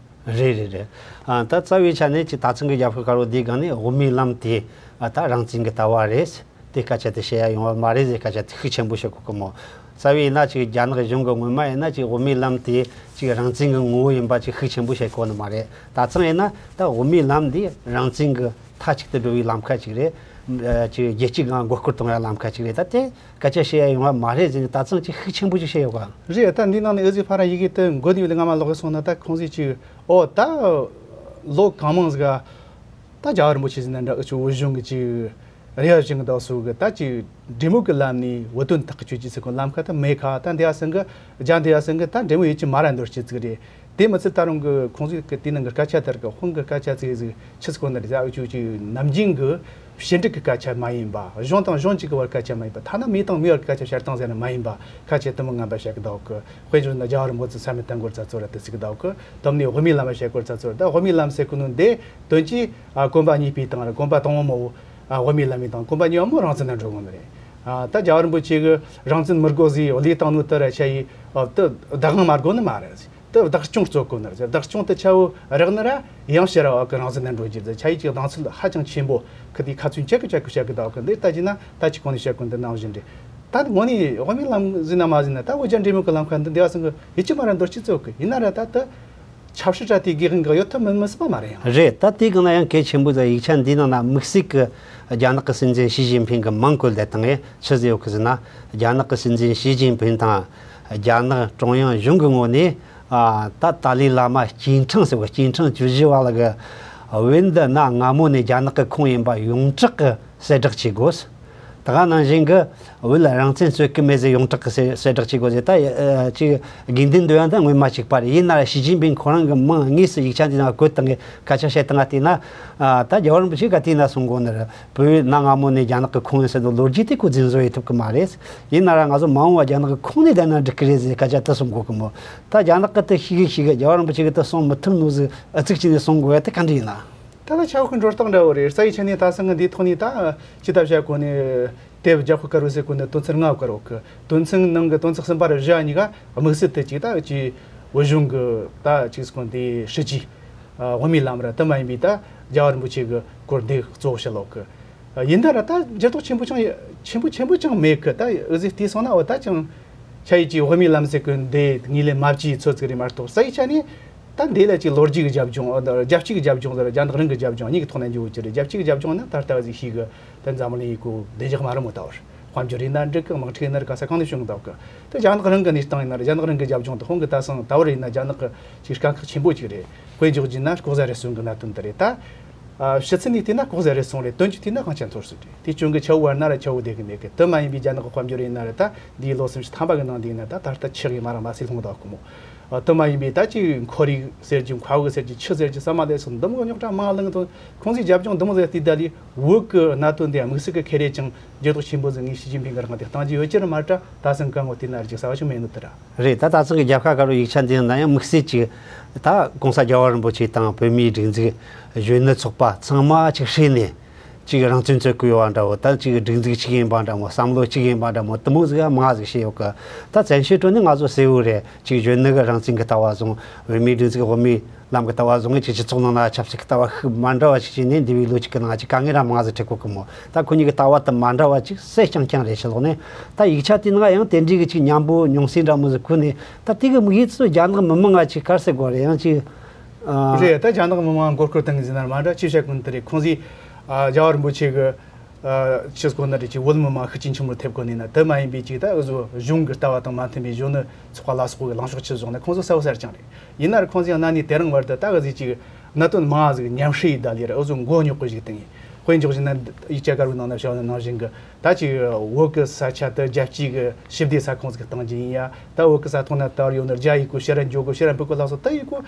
རེད་རེད་རེད། ཨ། ད་རྩ་བའི་ཆ་ནས་ཅིག་ད་ཐེངས་ཀྱི་རྒྱབ་ཤོག་དཀར་པོ་འདིའི་སྒང་ནས་དབུ་མའི་ལམ་དེ། ཨ། ད་རང་བཙན་གྱི་ལྟ་བ་རེད། དེ་སྐད་ཆ་དེ་བཤད་ཡ་ཡོང་བ་མ་རེད་ཟེར་སྐད་ཆ་དེ་ཤུགས་ཆེན་པོ་བཤད་གོ་གི་མོ། རྩ་བའི་ཡིན་ན་ཅིག་རྒྱ་ནག་གཞུང་གི་སྔོན་མ་ཡིན་ན་ཅིག་དབུ་མའི་ལམ་དེ་ཅིག་རང་བཙན་གྱི་ངོ་བོ་ཡིན་པ་ཅིག་ཤུགས་ཆེན་པོ་བཤད་གོ་ནི་མ་རེད། ད་ཐེངས་ཡིན་ན་ད་དབུ་མའི་ལམ་འདི་རང་བཙན་གྱི་མཐའ་གཅིག་ཏུ་འགྲོ་བའི་ལམ་ཁ་ཅིག་རེད། ཨ། ཅིག་རྒྱལ་སྤྱིའི་སྒང་མགོ་སྐོར་གཏོང་ཡ་ལམ་ཁ་ཅིག་རེད། ད་དེ་སྐད་ཆ་བཤད་ཡ་ཡོང་བ་མ་རེད་ཟེར་ནས་ད་ཐེངས་ཅིག་ཤུགས་ཆེན་པོ་ཅིག་བཤད་ཡོད་ག། རེད། ད་འདི་ནང་ནས་ཨེ་ཟི་ཕ་ར་ཡི་གེ་དེ་འགོ་ནས་ཡོད་ལ་སྔ་མ་ལོག་གི་སོང་ན། ད་ཁོང་ཚོས་ཅིག་འོ་ད་ལོ་གང་མང་ཟིག་ག་ད་རྒྱལ་བ་རིན་པོ་ཆེ་ཟེར་ན་འདྲ། ཨ་ཅོ་བོད་གཞུང་གི་ཅིག་རེ་བ་བྱིན་གི་འདུག་སོ་གི། ད་ཅིག་འབྲེལ་མོལ་གི་ལམ་ནས་བོད་དོན་ཐག་གཅོད་ཀྱི་ཟེར་གོ་ལམ་ཁ་ད་མེད་ཁ། ད་འདི་ཡ་སང་གི་རྒྱ་འདི་ཡ་སང་གི་ད་འབྲེལ་མོལ་ཡེད་ཀྱི་མ་ར་འདོད་ཀྱི་ཟིག་རེད། དེ་མི་ཚད་ད་རུང་གི་ཁོང་ཚོས་གི་དེ་ནང་གི་སྐད་ཆ་དེར་གི་དཔོན་གི་སྐད་ཆ་ཟིག་ཟིག་ཆི་ཟིག་གོ་ནི་རེད། ཨ་ཅོ་ཅིག་ནམ་རྒྱུན་གི་ཕྱི་འབྲེལ་གི་སྐད་ཆ་མ་ཡིན་པ། གཞུང་དང་གཞུང་གཅིག་གི་བར་སྐད་ཆ་མ་ཡིན་པ། ཐ་ན་མི་དང་མི་བར་སྐད་ཆ་བཤད་སྟངས་ཟེར་ན་མ་ཡིན་པ། ཁ་ཆེ་དེ་མོ་ངན་པ་བཤད་གི་འདུག་གི། དཔེ་བཞག་ན་རྒྱལ་བ་རིན་པོ་ཆེ་ས་མེད་བཏང་གོ་རྩ་ཚོ་ར་དེ་ཟིག་གི་འདུག་གི། དེ་མོ་ནས་དབུ་མའི་ལམ་བཤད་གོ་རྩ་ཚོ་ར། ད་དབུ་མའི་ལམ་ཟེར་གོ་ནོ་འདི་དོན་གྱིས། ཨ། གོམ་པ་གཉིས་པའི་དང་ར་གོམ་པ་དང་པོ་མོ། ཨ། དབུ་མའི་ལམ་མི་དང་གོམ་པ་གཉིས་པ་མོ་རང་བཙན་ན་འགྲོ་གོ་ནི་རེད། ཨ། ད་རྒྱལ་བ་རིན་པོ་ཆེ་གི་རང་བཙན་མི་དགོས་ཟེར་བློས་བཏང་ནོ་དེ་ར་ཆ་ཡི། ཨ། དེ་བདག་དབང་མ་དགོས་ནི་མ་རེད། དེ་བདག་སྐྱོང་རྩོད་གོ་ནི་རེད། བདག་སྐྱོང་དེ་ཆ་བོ་རག་ནི་ར་ཡང་ཕྱིར་ར་བ་གི་རང་བཙན་ན་འགྲོ་རྒྱུ་རེད། ཆ་ཡི་ཅིག་གདེང་ཚོད་ཧ་ཅང་ཆེན་པོ་གི་དེ་ཁ་ཚོན་བཅད་གི་བཅད་གི་བཤད་གི་འདུག་གི། འདི་ལྟ་ཅི་ན་ད་ཅི་གོང་ནས་བཤད་གོ་འདི་ནང་བཞིན་རེད། ད་དངོས་གནས་དབུ་མའི་ལམ་ཟིན་ན་མ་ཟིན་ན། ད་འོ་རྒྱ་འབྲེལ་མོལ་གི་ལམ་ཁ་འདི་འདི་བ་སང་གི་ཡིད་ཆེས་མ་ར་འདོར་ཅི་ཚོད་གི། ཡིན་ན་ར་ད་ད་ཆབ་སྲིད་ར་དེ་དགེ་རྒན་གི་ཡོད་ཐབས་མིན་མི་སྲིད་པ་མ་རེད་ཡང་། རེད། ད་དེའི་སྒང་ན་ཡང་གལ་ཆེན་པོ་ཟིག་ཡིག་ཆ་འདིའི་ནང་ན་དམིགས་བསལ་གི་རྒྱ་ནག་གི་སྲིད་འཛིན་ཞི་ཅིན་ཕིང་གི་མིང་བཀོད་བསྡད་བཏང་ངས་ཆི་ཟེར་ཡོད་གི་ཟེར་ན། རྒྱ་ནག་གི་སྲིད་འཛིན་ཞི་ཅིན་ཕིང་དང་རྒྱ་ནག་ཀྲུང་དབྱང་གཞུང་གི་ངོས་ནས། ཨ། ད་ཏཱ་ལའི་བླ་མ་སྐྱེས་ཕྲེང་ཟེར་བ། སྐྱེས་ཕྲེང་བཅུ་བཞི་བ་ལ་གི་བོད་འདི་གནའ་སྔ་མོ་ནས་རྒྱ་ནག་གི་ཁོངས་ཡིན་པ་ཡོངས་གྲགས་གི་གསལ་བསྒྲགས་བྱེད་དགོས། ད་ག་ནང་བཞིན་གྱི་བོད་ལ་རང་བཙན་རྩོད་ཀྱི་མེད་ཟེར་ཡོངས་གྲགས་ཀྱི་གསལ་གསལ་བསྒྲགས་བྱེད་དགོས་ཟེར། ད་ཡ་ཅིག་དགོས་འདུན་འདོད་ཡོན་ད་སྔོན་མ་གཅིག་པ་རེད། ཡིན་ན་ར་ཞི་ཅིན་ཕིང་ཁོ་རང་གི་མིང་དངོས་སུ་ཡིག་ཆ་འདི་ནང་བཀོད་བཏང་གི་སྐད་ཆ་བཤད་བཏང་བ་བལྟས་ན། ཨ། ད་རྒྱལ་བ་རིན་པོ་ཆེ་ག་དུས་ན་གསུང་གོ་ནི་རེད། བོད་གནའ་སྔ་མོ་ནས་རྒྱ་ནག་གི་ཁོངས་ཡིན་ཟེར་དུས་ལོ་རྒྱུས་དེ་ཁོ་རྫུན་བཟོ་ཡེད་ཐུབ་ཀྱི་མ་རེད། ཡིན་ན་ར་ང་ཚོ་མ་འོངས་པ་རྒྱ་ནག་གི་ཁོངས་ནས་བསྡད་ན་འགྲིག་གི་རེད་ཟེར་སྐད་ཆ་དེ་གསུང་གོ་གི་མོད། ད་རྒྱ་ནག་གི་དེ་ཤེས་གི་ཤེས་གི་རྒྱལ་བ་རིན་པོ་ཆེ་གི་དེ་གསུང་མི་ཐུབ་ནོ་ཟིག་ཨ་ཙིག་ཅིག་ནས་གསུང་དགོས་ཡ་དེ་ག་འདྲ་ཡིན་ན། ད་ལྟ་ཆ་བོ་གི་འགྲོ་སྟངས་འདྲ་བོ་རེད། རྩ་ཡིག་ཆ་ནས་ད་སང་གི་འདིའི་ཐོག་ནས་ད་ཅི་ལྟ་བྱ་དགོས་ནས་དེབ་རྒྱ་ཁོ་དཀར་བོ་ཟེར་གོ་ནས་དོན་ཚན་ལྔ་བཀར་ཡོད་གི། དོན་ཚན་ནང་གི་དོན་ཚན་གསུམ་པ་ར་བཞི་གཉིས་ཀ་དམིགས་བསལ་དུ་ཅིག་ད་ཅིག་བོད་གཞུང་གི་ད་ཅིག་སྐོར་འདི་སྲིད་ཇུས། ཨ། དབུ་མའི་ལམ་ར་དུ་མ་ཡིན་པའི་ད་རྒྱལ་བ་རིན་པོ་ཆེ་གི་སྐོར་འདི་གཙོ་བོ་བཤད་ལོག་གི། ཨ། ཡིན་ད་ར་ད་འགྱུར་ལྡོག་ཆེན་པོ་ཅང་ཆེན་པོ་ཆེན་པོ་ཅང་མེད་གི། ད་འུ་ཟིག་བལྟས་སོང་ན་འོ་ད་ཅང་ཆ་ཡི་ཅིག་དབུ་མའི་ལམ་ཟེར་གི་འདི་ངོས་ལེན་མ་བྱས་ཚོད་ཅིག་རེད་མ་གཏོགས། རྩ་ཡིག་ཆ་ནས་ད་འདི་ལ་ཅིག་ལོ་རྒྱུས་ཀྱི་རྒྱབ་ལྗོངས། ཨ། རྒྱལ་སྤྱི་གི་རྒྱབ་ལྗོངས་ཟེར་རྒྱ་ནག་རང་གི་རྒྱབ་ལྗོངས་གཉིས་ཀྱི་ཐོག་ནས་འགྱོ་གི་རེད། རྒྱལ་སྤྱི་གི་རྒྱབ་ལྗོངས་ནི་ད་ལྟ་འུ་ཟིག་ཤེས་གི། ད་འཛམ་གླིང་ཡི་གོ་བདེ་འཇགས་མ་རུ་མོ་ད་བར། དཔལ་འབྱོར་ཡིན་ན་འགྲིག་གི། དམག་འཁྲུག་ཡིན་ན་ར་ག་ས་གང་ནས་བྱུང་གི་འདུག་གི། དེ་རྒྱ་ནག་རང་གི་གནས་སྟངས་ཡིན་ན་ར་རྒྱ་ནག་རང་གི་རྒྱབ་ལྗོངས་དེ་ཁོང་གི་ད་སང་ད་བར་ཡིན་ན་རྒྱ་ནག་གི་ཅིག་དཀའ་ཁག་ཆེན་པོ་ཅིག་རེད། དཔེ་འཇོག་རྒྱུ་ན་ལྐོག་ཟ་རུལ་སུངས་གི་གནད་དོན་དེ་རེད་ད། ཨ། ཕྱི་ཚུལ་ནས་བལྟས་ན་ལྐོག་ཟ་རུལ་སུངས་རེད། དོན་གྱིས་བལྟས་ན་དབང་ཆ་འཐོར་སོང་རེད། དེ་བྱུང་གི་ཆ་བོ་བར་ན་ར་ཆ་བོ་བསྡད་གི་མེད་གི། དེ་མ་ཡིན་པའི་རྒྱ་ནག་གི་དཔལ་འབྱོར་ཡིན་ན་ར་ད་འདིའི་ལོ་སུམ་ཅུ་ཐམ་པ་གི་ནང་དེ་ཡིན་ན་ད་ད་ལྟ་ཆག་གི་མ་ར་མ་སེ་ལྷུང་འདུག་གི་མོ། ཨ། དེ་མ་ཡིན་པའི་ད་ཅིག་ཁོར་ཡུག་ཟེར་རྒྱུ། མཁའ་དབུགས་ཟེར་རྒྱུ། ཆུ་ཟེར་རྒྱུ་ཟ་མ་ལས་སོགས་འདི་མོ་རྙོག་དྲ་མང་ལངས་དང་། ཁོང་ཚོའི་རྒྱབ་ལྗོངས་འདི་མོ་ཟིག་བལྟས་ད་ལི་བོད་ཀྱི་གནད་དོན་དེ་དམིགས་བསལ་གྱི་ཁེ་རེ་ཅང་འགྱུར་ལྡོག་ཆེན་པོ་ཟིག་ངས་ཞི་ཅིན་ཕིང་གི་རང་དེ་བཏང་རྒྱུ་ཡོད་ཀྱི་རེད་མ་གཏོགས། ད་སང་གང་ངོ་དེ་ན་རྒྱུ་གསར་བ་ཞིག་མེད་ནི་དེ་ར། རེད། ད་ད་ཚང་གི་རྒྱལ་ཁ་དཀར་པོའི་ཡིག་ཆ་འདི་ནང་ཡང་དམིགས་བསལ་གྱི་ད་༸གོང་ས་རྒྱལ་བ་རིན་པོ་ཆེ་དང་བོད་མིའི་སྒྲིག་འཛུགས་གཞོན་ནུ་ཚོགས་པ་ཚང་མ་ཅིག་བསྲེས་ནས་ཅིག་རང་བཙན་རྩོད་ཀྱི་ཡོད་པ་འདྲ་བོ། ད་ཅིག་སྒྲིག་འཛུགས་གཅིག་ཡིན་པ་འདྲ་མོ། བསམ་བློ་གཅིག་ཡིན་པ་འདྲ་མོ། དེ་མོ་ཟིག་མང་ཟིག་བཤད་ཡོད་གི། ད་བཙན་བྱོལ་ཁྲོད་ནས་ང་ཚོ་གསལ་བོ་རེད། ཅིག་གཞོན་ནུ་གི་རང་བཙན་གྱི་ལྟ་བ་བཟུང་། བོད་མིའི་སྒྲིག་འཛུགས་དབུ་མའི་ལམ་གྱི་ལྟ་བ་བཟུང་ངེ་ཅིག་སྤྱི་ཚོགས་ནང་ལ་ཆབ་སྲིད་ཀྱི་ལྟ་བ་ཤུགས་མ་འདྲ་བ་ཞིག་བྱས་ནས་འདས་པའི་ལོ་གཅིག་གི་ནང་ཅིག་དཀའ་ངལ་ར་མང་ཟིག་འཕྲད་གོ་གི་མོ། ད་ཁོ་གཉིས་ཀྱི་ལྟ་བ་དེ་མ་འདྲ་བ་ཅིག་གསལ་རྐྱང་རྐྱང་རེད་ཕྱི་ལོགས་ནས། ད་ཡིག་ཆ་དེའི་ནང་ཡང་དེ་འདྲའི་གི་ཅིག་མཉམ་པོ་མྱོང་སྲིད་འདྲ་མོ་ཟིག་ཁུར་ནས། ད་དེ་གི་དམིགས་ཡུལ་ཚོ་རྒྱ་ནག་མི་མང་ང་ཅིག་ག་རེ་ཟེར་དགོས་རེད། ཡང་ཅིག་ཨ། རེད། ད་རྒྱ་ནག་མི་མང་མགོ་སྐོར་བཏང་གི་ཟེར་ན་མ་འདྲ་ཅི་བཤད་གོ་ནི་དེ་རེད། ཁོང་ཚོས། ཨ། རྒྱལ་བ་རིན་པོ་ཆེ་གི་ཨ། ཕྱི་སྐོར་ནི་རེད་ཅིག་བོད་མི་མང་ཤུགས་རྐྱེན་ཆེན་པོ་ཐེབས་གོ་ནི་ན། དེ་མ་ཡིན་པའི་ཅིག་ད་འུ་ཚོ་གཞུང་གི་ལྟ་བ་དང་མ་མཐུན་པའི་གཞོན་ནུ་ཚོགས་པ་ལ་སོགས་ཀྱི་ལངས་ཕྱོགས་ཆེ་བཟུང་ནས་ཁོང་ཚོ་གསལ་བོ་གསལ་རྐྱང་རེད། ཡིན་ན་ར་ཁོང་ཚོས་གནའ་ནས་དེ་རིང་བར་དུ་ད་ག་ཟིག་ཅིག་གནད་དོན་མང་ཟིག་མཉམ་བསྲེས་ཡི་ད་ལི་ར་འུ་ཚོ་མགོ་རྙོག་གི་ཞིག་བཏང་ཡིན། དཔེ་འཇོག་བཞིན་ན་ཡིག་ཆ་དཀར་བོའི་ནང་ན་བཤད་ནང་བཞིན་གི་ད་ཅིག་བོད་གི་ས་ཆ་དེ་རྒྱལ་སྤྱིའི་གི་ཞི་བདེ་ས་ཁོངས་ཟིག་གཏང་རྒྱུ་ཡིན་ཡ། ད་བོད་གི་ས་ཐོག་ན་དར་ཡོད་ནི་རྒྱ་ཡི་གོ་ཕྱིར་ར་འགྱོ་གོ་ཕྱིར་ར་འབུད་གོ་ལ་སོགས་ད་ཡི་གོ།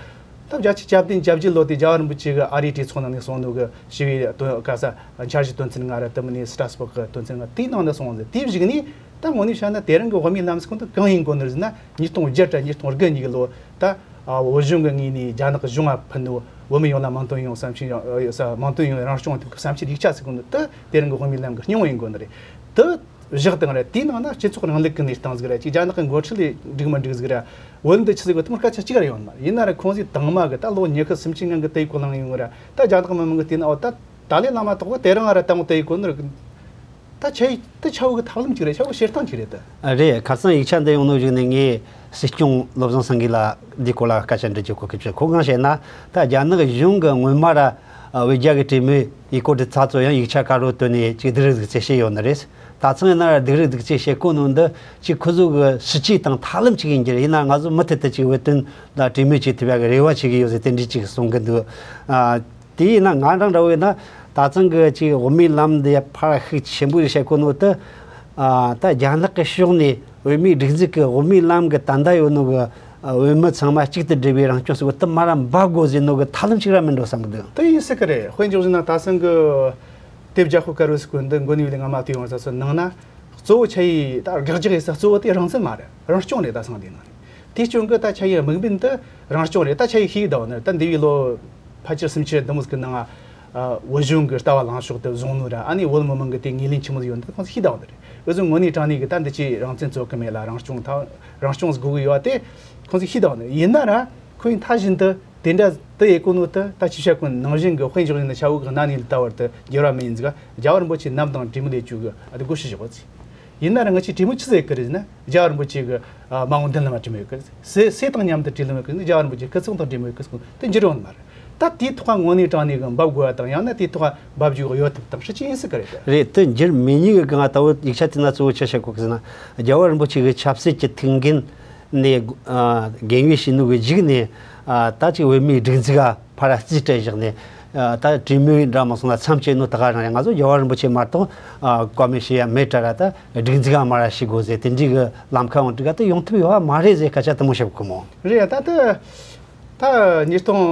ད་བརྒྱ་ཆ་གྱ་བདུན་གྱ་བརྒྱད་ལོ་དེ་རྒྱལ་བ་རིན་པོ་ཆེ་གི་ཨ་རིའི་གྲོས་ཚོགས་ནང་ནས་གསུངས་ནོ་གི་ཞི་བའི་དོན་ག་ས་འཆར་གཞི་དོན་ཚན་ལྔ་ར་དེ་མིན་ནས་སི་ཏྲ་སྦུག་གི་དོན་ཚན་ལྔ་དེའི་ནང་ནས་གསུངས་ཟེར། དེའི་གཞུག་ནས་ད་དངོས་གནས་བཤད་ན་དེ་རིང་གི་དབུ་མའི་ལམ་ཟེར་གོ་ནོ་གང་ཡིན་གོ་ནི་རེད་ཟེར་ན། ཉིས་སྟོང་བརྒྱད་དྲ་ཉིས་སྟོང་དགུ་གཉིས་གི་ལོ་ད་བོད་གཞུང་གི་ངོས་ནས་རྒྱ་ནག་གཞུང་ང་ཕུལ་ནོ་བོད་མི་ཡོངས་ལ་མིང་དོན་ཡོང་བསམ་འཆར་ཡོང་ས་མིང་དོན་ཡོང་རང་སྐྱོང་ཐུབ་གི་བསམ་འཆར་ཡིག་ཆ་ཟེར་གོ་ནོ་དེ་དེ་རིང་གི་དབུ་མའི་ལམ་གི་སྙིང་བོ་ཡིན་གོ་ནི་རེད། དེ་བཞག་དང་ར་དེའི་ནང་ན་སྤྱི་ཚོགས་རིང་ལུགས་ཀྱི་གནས་སྟངས་ཟིག་ར་ཅིག་རྒྱ་ནག་གི་འགོ་ཁྲིད་ལས་འགྲིག་མི་འགྲིག་ཟིག་ར་བོད་འདི་ཆི་ཟིག་གི་དེ་མོ་སྐད་ཆ་གཅིག་ར་ཡོང་མ་རེད། ཡིན་ན་ར་ཁོང་ཚོས་དང་མ་གི་ད་ལོ་ཉི་ཤུ་སུམ་ཅུ་སྔོན་གི་དེའི་གོ་ལངས་ཡོང་ར་ད་རྒྱ་ནག་མི་མང་གི་དེ་ན་འོ་ད་ད་ལས་བླ་མ་དོག་གི་དེ་རིང་ང་ར་ད་འོ་དེའི་གོ་ནོ་ར་ད་ཆ་ཡི་ད་ཆ་བོ་གི་ཐབས་ལམ་གཅིག་རེད། ཆ་བོ་གི་བྱེད་སྟངས་གཅིག་རེད་ད། རེད། ཁ་སང་ཡིག་ཆ་འདི་ཡོང་ནོ་གཞུག་ནས་ངས་སྲིད་སྐྱོང་བློ་བཟང་སེང་གེ་ལ་འདིའི་སྐོར་ལ་སྐད་ཆ་འདྲི་རྒྱུ་གོ་སྐབས་བྱུང་། ཁོ་གང་བཤད་ན་ད་རྒྱ་ནག་གཞུང་གི་སྔོན་མ་ར་ཨ། བོད་རྒྱ་གི་གྲོས་མོལ་ཡིག་སྐོར་དེ་ཚ་ཚོ་ཡང་ཡིག་ཆ་དཀར་པོ་བཏོན་ནས་ཅིག་སྡུག་རུས་ཟིག་ཅིག་བྱས་ཡོད་ནི་རེད། ད་ཚང་ཡིན་ན་ར་སྡུག་རུས་ཟིག་ཅིག་བྱེད་གོ་ནོ་འདི་ཅིག་ཁོ་ཚོ་གི་སྲིད་ཇུས་དང་ཐབས་ལམ་ཅིག་ཡིན་གྱི་རེད། ཡིན་ན་ང་ཚོ་མུ་མཐུད་དུ་ཅིག་བོད་དོན་ལ་གྲོས་མོལ་བྱེད་ཐུབ་ཡ་གི་རེ་བ་བྱེད་ཀྱི་ཡོད་ཟེར་དེ་འདྲ་ཅིག་གསུང་གི་འདུག་ཨ། དེ་ཡིན་ན་ང་རང་འདྲ་བོ་ཡིན་ན་ད་ཚང་གི་ཅིག་དབུ་མའི་ལམ་འདི་ཕར་ཤུགས་ཆེན་པོ་ཞིག་བྱེད་གོ་ནོ་དེ། ཨ། ད་རྒྱ་ནག་གི་ཕྱོགས་ནས་བོད་མིའི་སྒྲིག་འཛུགས་ཀྱི་དབུ་མའི་ལམ་གི་ད་ལྟ་ཡོད་ནོ་གི་ཨ། བོད་མི་ཚང་མ་གཅིག་ཏུ་སྒྲིལ་བའི་རང་སྐྱོང་ཟེར་གོ་དེ་མར་ར་འབབ་དགོས་ཟེར་ནོ་གི་ཐབས་ལམ་ཞིག་ར་མིན་འགྲོ་བསམ་གི་འདུག་དེ་ཡིན་སྲིད་གི་རེད། དཔེ་འཇོག་བཞིན་ན་ད་ཚང་གི་དེབ་རྒྱ་ཤོག་དཀར་པོ་ཟེར་གོ་འདི་མགོ་ནས་ཡོད་ལས་ང་མ་བལྟས་ཡོང་ས་སོ་ནང་ན་གཙོ་བོ་ཆ་ཡི་ད་དགག་རྒྱག་ཡིན་ས་གཙོ་བོ་དེ་རང་བཙན་མ་རེད། རང་སྐྱོང་རེད། ད་ཚང་འདི་ནང་རེད། དེ་སྐྱོང་གི་ད་ཆ་ཡི་དམིགས་འབེན་དེ་རང་སྐྱོང་རེད། ད་ཆ་ཡི་ཤེས་ཀྱི་ད་བ་ནི་ད་འདས་པའི་ལོ་ཕལ་ཆེར་སུམ་ཅུ་འདི་མོ་ཟིག་གི་ནང་ཨ། བོད་གཞུང་གི་ལྟ་བ་ལངས་ཕྱོགས་དེ་བཟུང་ནོ་ར་ཨ་ནི་བོད་མི་མང་གི་དེ་ངོས་ལེན་ཆི་མོ་ཟིག་ཡོད་འདི་ཁོང་ཚོ་ཤེས་ད་བ་འདི་རེད། འུ་ཚོ་དངོས་གནས་དྲང་གནས་གི་ད་འདི་ཆེ་རང་བཙན་རྩོད་གི་མེད་ལ་རང་སྐྱོང་ཐ་རང་སྐྱོང་ཟིག་དགོས་གི་ཡོད་དེ་ཁོང་ཚོ་ཤེས་ད་བ་འདི་ཡིན་ན་ར་ཁོ་ཡིན་མཐའ་བཞིན་དུ་དེ་འདྲ་དེ་ཡེ་གོ་ནོ་དེ་ད་ཅི་བཤད་གོ་ནང་བཞིན་གི་དཔེ་འཇོག་ཡིན་ན་ཆ་བོ་གི་གནའ་ནས་ལྟ་བར་དུ་འགྱུར་བ་མེད་ཡིན་ཟིག་རྒྱལ་བ་རིན་པོ་ཆེ་ནམ་དང་གྲོས་མོལ་ལས་བཅུག་གི་ཨ་དེ་དགོས་ཤེས་བཞག་གོ་ཚེ། ཡིན་ན་ར་ང་ཆེ་གྲོས་མོལ་ཆི་ཟིག་གི་རེད་ཟེར་ན་རྒྱལ་བ་རིན་པོ་ཆེ་གི་ཨ་མ་འོངས་མདུན་ལམ་གྲོས་མོལ་གི་རེད། སྲས་སྲས་དང་མཉམ་དུ་གྲོས་མོལ་གི་རེད། རྒྱལ་བ་རིན་པོ་ཆེ་སྐུ་ཚེ་དང་གྲོས་མོལ་གི་རེད། དེ་འགྱུར་ཡོང་ནི་མ་རེད། ད་དེའི་ཐོག་དངོས་གནས་དྲང་གནས་གི་འབབ་དགོས་པ་དང་ཡང་ན་དེའི་ཐོག་འབབ་རྒྱུ་ཡོད་ཐབས་དང་སྲིད་ཇུས་ཡིན་སྲིད་གི་རེད་དེ། རེད། དེ་འགྱུར་མེད་ནི་གི་གང་ལྟ་བུ་ཡིག་ཆ་དེ་ན་གཙོ་བོ་ཆ་བཞག་གོ་གི་ཟེར་ན་རྒྱལ་བ་རིན་པོ་ཆེ་གི་ཆབ་སྲིད་ཀྱི་ཐུགས་འགན་ནས་ཨ་འགན་བཞེས་བྱས་ནོ་གི་གཞུག་ནས་ཨ་ད་ཅིག་བོད་མིའི་སྒྲིག་འཛུགས་ཨ་ཕར་རྩིས་སྤྲད་བཞག་ནས་ ཨ། ད་གྲོས་མོལ་འདྲ་མ་སོང་ན་མཚམས་བཅད་ནོ་ད་ག་རང་རེད། ང་ཚོ་རྒྱལ་བ་རིན་པོ་ཆེ་མ་གཏོགས། ཨ། བཀའ་མོལ་བྱེད་ཡ་མེད་དྲ་ར། ད་སྒྲིག་འཛུགས་ཨ་མ་ར་ཞིག་དགོས་ཟེར། དེ་འདྲའི་གི་ལམ་ཁ་འོང་དྲི་ག་ད་ཡོང་ཐུབ་ཡོད་བ་མ་རེད་ཟེར་སྐད་ཆ་དེ་མོ་བཤད་གི་མོ། རེད། ད་ད་ད་ཉིས་སྟོང་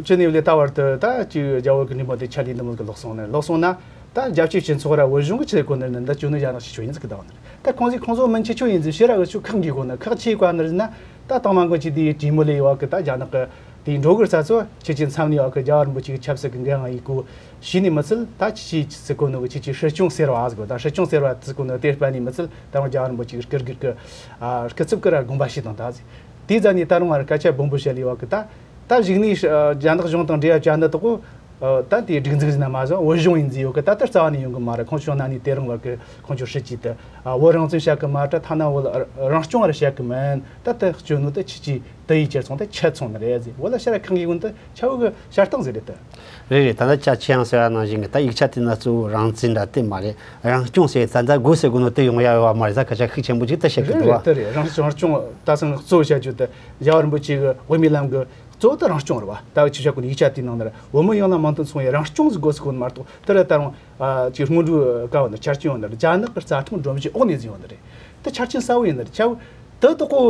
བཅུ་ནས་ལས་ད་བར་དུ་ད་ཅིག་རྒྱ་བོད་ཀྱི་འབྲེལ་མོལ་དེ་ཆ་ལས་འདི་མོ་གི་ལོག་སོང་ནས། ལོག་སོང་ན་ད་རྒྱལ་སྤྱིའི་སྤྱི་ཚོགས་ར་བོད་གཞུང་གི་ཆེད་གོ་ནས་ནི་འདི་ཅུ་ནི་རྒྱ་ནག་ཞིག་ཆོས་ཡིན་ཟིག་གི་ད་བ་ནི། ད་ཁོང་ཚོས་ཁོང་ཚོ་མིན་ཆེ་ཆོས་ཡིན་ཟིག་ཕྱིར་ར་འུ་ཆོ་ཁག་འགྱིག་གོ་ནི། ཁག་ཆེ་བ་ནི་རེད་ན། ད་དང་མ་མགོ་ཆེ་དེའི་གྲོས་མོལ་ལས་ཡོད་གི། ད་རྒྱ་ནག་གི་དེའི་འགྲོ་གི་རྩ་ཚོ་ཁྱེད་ཀྱི་མཚམས་ནས་ཡོད་གི། རྒྱལ་བ་རིན་པོ་ཆེ་གི་ཆབ་སྲིད་ཀྱི་འགན་ཡིག་གོ་ཞུས་ནས་མི་ཚད། ད་ཁྱེད་ཀྱི་ཟེར་གོ་ནོ་གི་ཁྱེད་ཀྱི་སྲིད་སྐྱོང་ཟེར་བ་ཟིག་གོ། ད་སྲིད་སྐྱོང་ཟེར་བ་ཟིག་གོ་ནོ་དེ་སྤེལ་ནས་མི་ཚད། ད་རྒྱལ་བ་རིན་པོ་ཆེ་གི་སྐུ་སྒེར་གི་ཨ་སྐུ་ཚབ་གི་ར་དགོངས་པ་ཞུས་དང་། ད་ཟིག་དེའི་རྩ་ནས་ད་རུང་ང་ར་སྐད་ཆ་སྦོམ་པོ་བཤད་ལས་ཡོད་གི། ད་ད་གཞུག་ནས་རྒྱ་ནག་གཞུང་དང་འབྲེལ་བ་བྱ་འདི་དག་གོ། ཨ། ད་དེའི་སྒྲིག་འཛུགས་ཟིན་ན་མ་བཟང་བོད་གཞུང་ཡིན་ཟིག་ཡོད་གི། ད་ལྟ་རྩ་བ་ནས་ཡོང་གི་མ་རེད། ཁོང་ཚོ་ནང་ནས་དེ་རིང་བར་གི་ཁོང་ཚོ་སྲིད་ཇུས་དེ། ཨ། བོད་རང་བཙན་བཤད་གི་མ་རེད། ཐ་ན་བོད་རང་སྐྱོང་བར་བཤད་གི་མིན། ད་ལྟ་སྤྱོད་ནོ་དེ་ཁྱེད་ཀྱི་དེ་ཡི་ཁྱེར་སོང་དེ་ཆད་སོང་ནི་རེད་ཟིག། བོད་ལ་ཤར་ཁང་གི་ཀུན་དུ་ཆ་བོ་གི་ཤར་སྟངས་ཟིག་རེད་དེ། རེད་རེད། ད་ལྟ་ཅ་ཆེ་ཡང་ཟེར་བ་ནང་བཞིན་གི་ད་ཡིག་ཆ་དེ་ན་གཙོ་བོ་རང་བཙན་འདྲ་དེ་མ་རེད། རང་སྐྱོང་ཟེར་ད་ལྟ་དགོས་ཟེར་གོ་ནོ་དེ་ཡོང་ཡ་ཡོད་བ་མ་རེད། ད་སྐད་ཆ་ཤུགས་ཆེན་པོ་ཅིག་ད་བཤད་གི་རེད་འདུག་རེད་བ། དེ་རེད། རང་སྐྱོང་རང་སྐྱོང་ད་སང་གཙོ་བོ་བཤད་རྒྱུ་དེ་རྒྱལ་བ་རིན་པོ་ཆེ་གི་བོད་མིའི་ལམ་གི་གཙོ་བོ་དེ་རང་སྐྱོང་རེད་བ། ད་ཆི་བྱ་ཀུན་ཡིག་ཆ་དེའི་ནང་ནས་བོད་མི་ཡོངས་ལ་མིང་དོན་མཚུངས་པའི་རང་སྐྱོང་ཟིག་དགོས་ཟེར་གོ་ནི་མ་གཏོགས། དེ་ར་ད་རུང་ཨ་ཅིག་སྔོན་འགྲོའི་ཀ་བ་ནི་ཆ་རྐྱེན་ཡོད་ནི་རེད། རྒྱ་ནག་གི་རྩ་ཁྲིམས་སྒྲོམ་གཞི་འོག་ནས་ཟིན་ཡོད་ནི་རེད། དེ་ཆ་རྐྱེན་གསལ་བོ་ཡིན་ནི་རེད། ཆ་བོ་དེ་དག་གོ་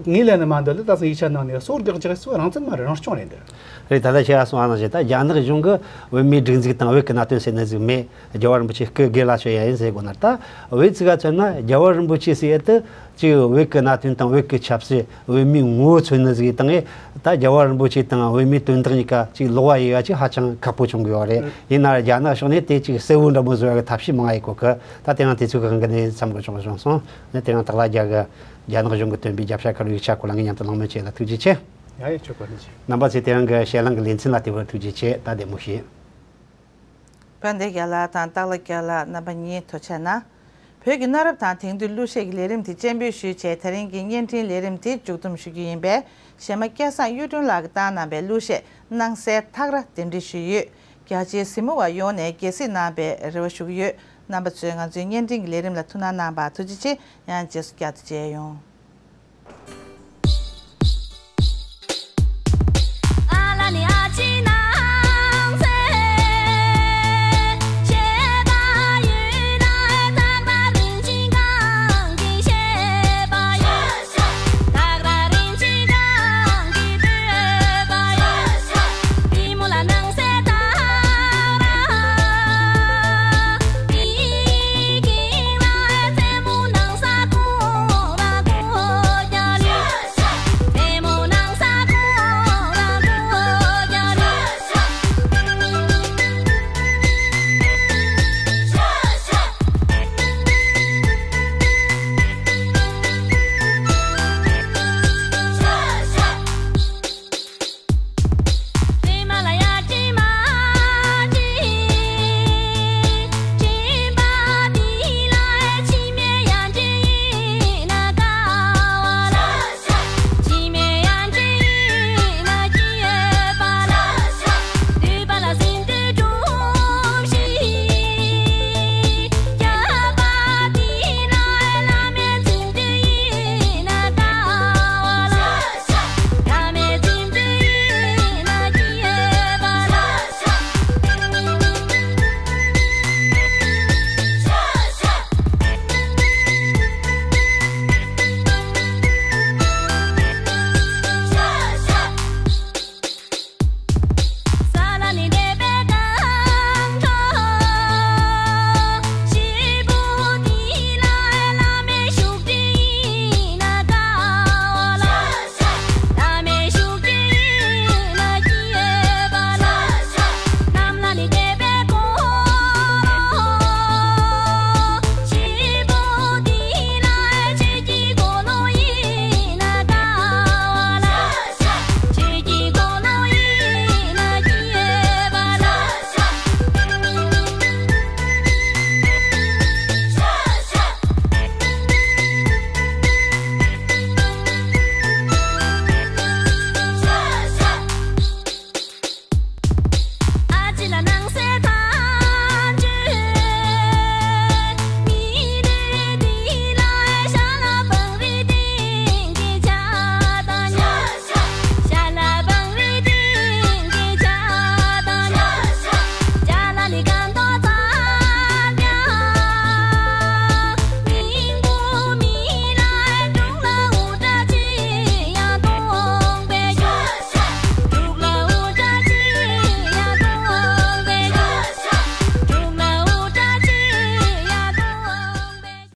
ངས་ལན་ནི་མ་འདོད་ལ། ད་སང་ཡིག་ཆ་ནང་ནས་གཙོ་བོ་དགག་རྒྱག་གཙོ་བོ་རང་བཙན་མ་རེད། རང་སྐྱོང་རེད་འདི། རེད། ད་ལྟ་ཁྱེད་རང་གསུངས་པ་ནང་བཞིན་ད་རྒྱ་ནག་གཞུང་གི་བོད་མིའི་སྒྲིག་འཛུགས་དང་བོད་ཀྱི་གནད་དོན་ཟེར་ནི་ཟིག་མེད། རྒྱལ་བ་རིན་པོ་ཆེ་སྐུ་སྒེར་ལ་ཤོད་ཡ་ཡིན་ཟེར་དགོས་ན། ད་བོད་ཚིག་ག་མཚོན་ན་རྒྱལ་བ་རིན་པོ་ཆེ་ཟེར་ཡ་དེ་ཅིག་བོད་ཀྱི་གནད་དོན་དང་བོད་ཀྱི་ཆབ་སྲིད། བོད་མིའི་ངོ་བོ་མཚོན་ནི་ཟིག་དང་། ད་རྒྱལ་བ་རིན་པོ་ཆེ་དང་བོད་མིའི་དོན་དག་གཉིས་ཀ་ཅིག་ལོགས་པ་ཡེ་བ་ཅིག་ཧ་ཅང་ཁག་པོ་བྱུང་གི་ཡོད་རེད། ཡིན་ན་རྒྱ་ནག་ཕྱོགས་ནས་དེ་ཅིག་གསལ་བོ་འདྲ་མོ་བཟོ་ཡ་གི་ཐབས་ཤེས་མང་ཡེ་གོ་གི། ད་དེ་རིང་དུས་ཚོད་གང་གི་ནས་མཚམས་འགོར་བྱུང་སོང་། ནི་དེ་རིང་དག་ལ་རྒྱ་གི་རྒྱ་ནག་གཞུང་གི་བཏོན་པའི་རྒྱབ་ཤ་ཁ་རུ་ཡིག་ཆ་སྐོར་ལ་ངས་མཉམ་དུ་གླེང་མོལ་བྱས་ལ་ཐུགས་རྗེ་ཆེ། ཡ་ཡ། ཁྱོད་སྐོར་ནས་ཆེ། རྣམ་པ་ཚོས་དེ་རིང་གི་ཞལ་ལང་གི་ལེ་ཚན་ལ་དེ་བར་ཐུགས་རྗེ་ཆེ། ད་བདེ་མོ་བྱོས། དཔལ་ལྡན་རྒྱལ་ལགས་དང་སྟག་ལྷ་རྒྱལ་ལགས། རྣམ་པ་གཉིས་ཐུགས་རྗེ་གནང་། བོད་ཀྱི་གནའ་རབས་དང་དེང་དུས་གླུ་གཞས་ཀྱི་ལས་རིམ་དེ་སྤྱན་འབུལ་ཞུས་བྱས། དེ་རིང་གི་བརྙན་འཕྲིན་ལས་རིམ་དེ་མཇུག་བསྡོམས་ཞུ་རྒྱུ་ཡིན་པས། གཞས་མ་སྐལ་བཟང་གཡུ་སྒྲོན་ལགས་ཀྱིས་བཏང་གནང་བའི་གླུ་གཞས་སྣང་གསལ་ཐག་ར་དེ་འདྲ་ཞུས་ཡོད། རྒྱ་ཆེའི་གཟིགས་མོ་བ་ཡོངས་ནས་དགྱེས་གཟིགས་གནང་བའི་རེ་བ་ཞུ་གི་ཡོད། རྣམ་པ་ཚོས་ང་ཚོའི་བརྙན་འཕྲིན་གྱི་ལས་རིམ་ལ་ཐུགས་སྣང་གནང་བར་ཐུགས་རྗེ་ཆེ། ཡང་རྗེས་སུ་བསྐྱར་དུ་མཇལ་ཡོང་།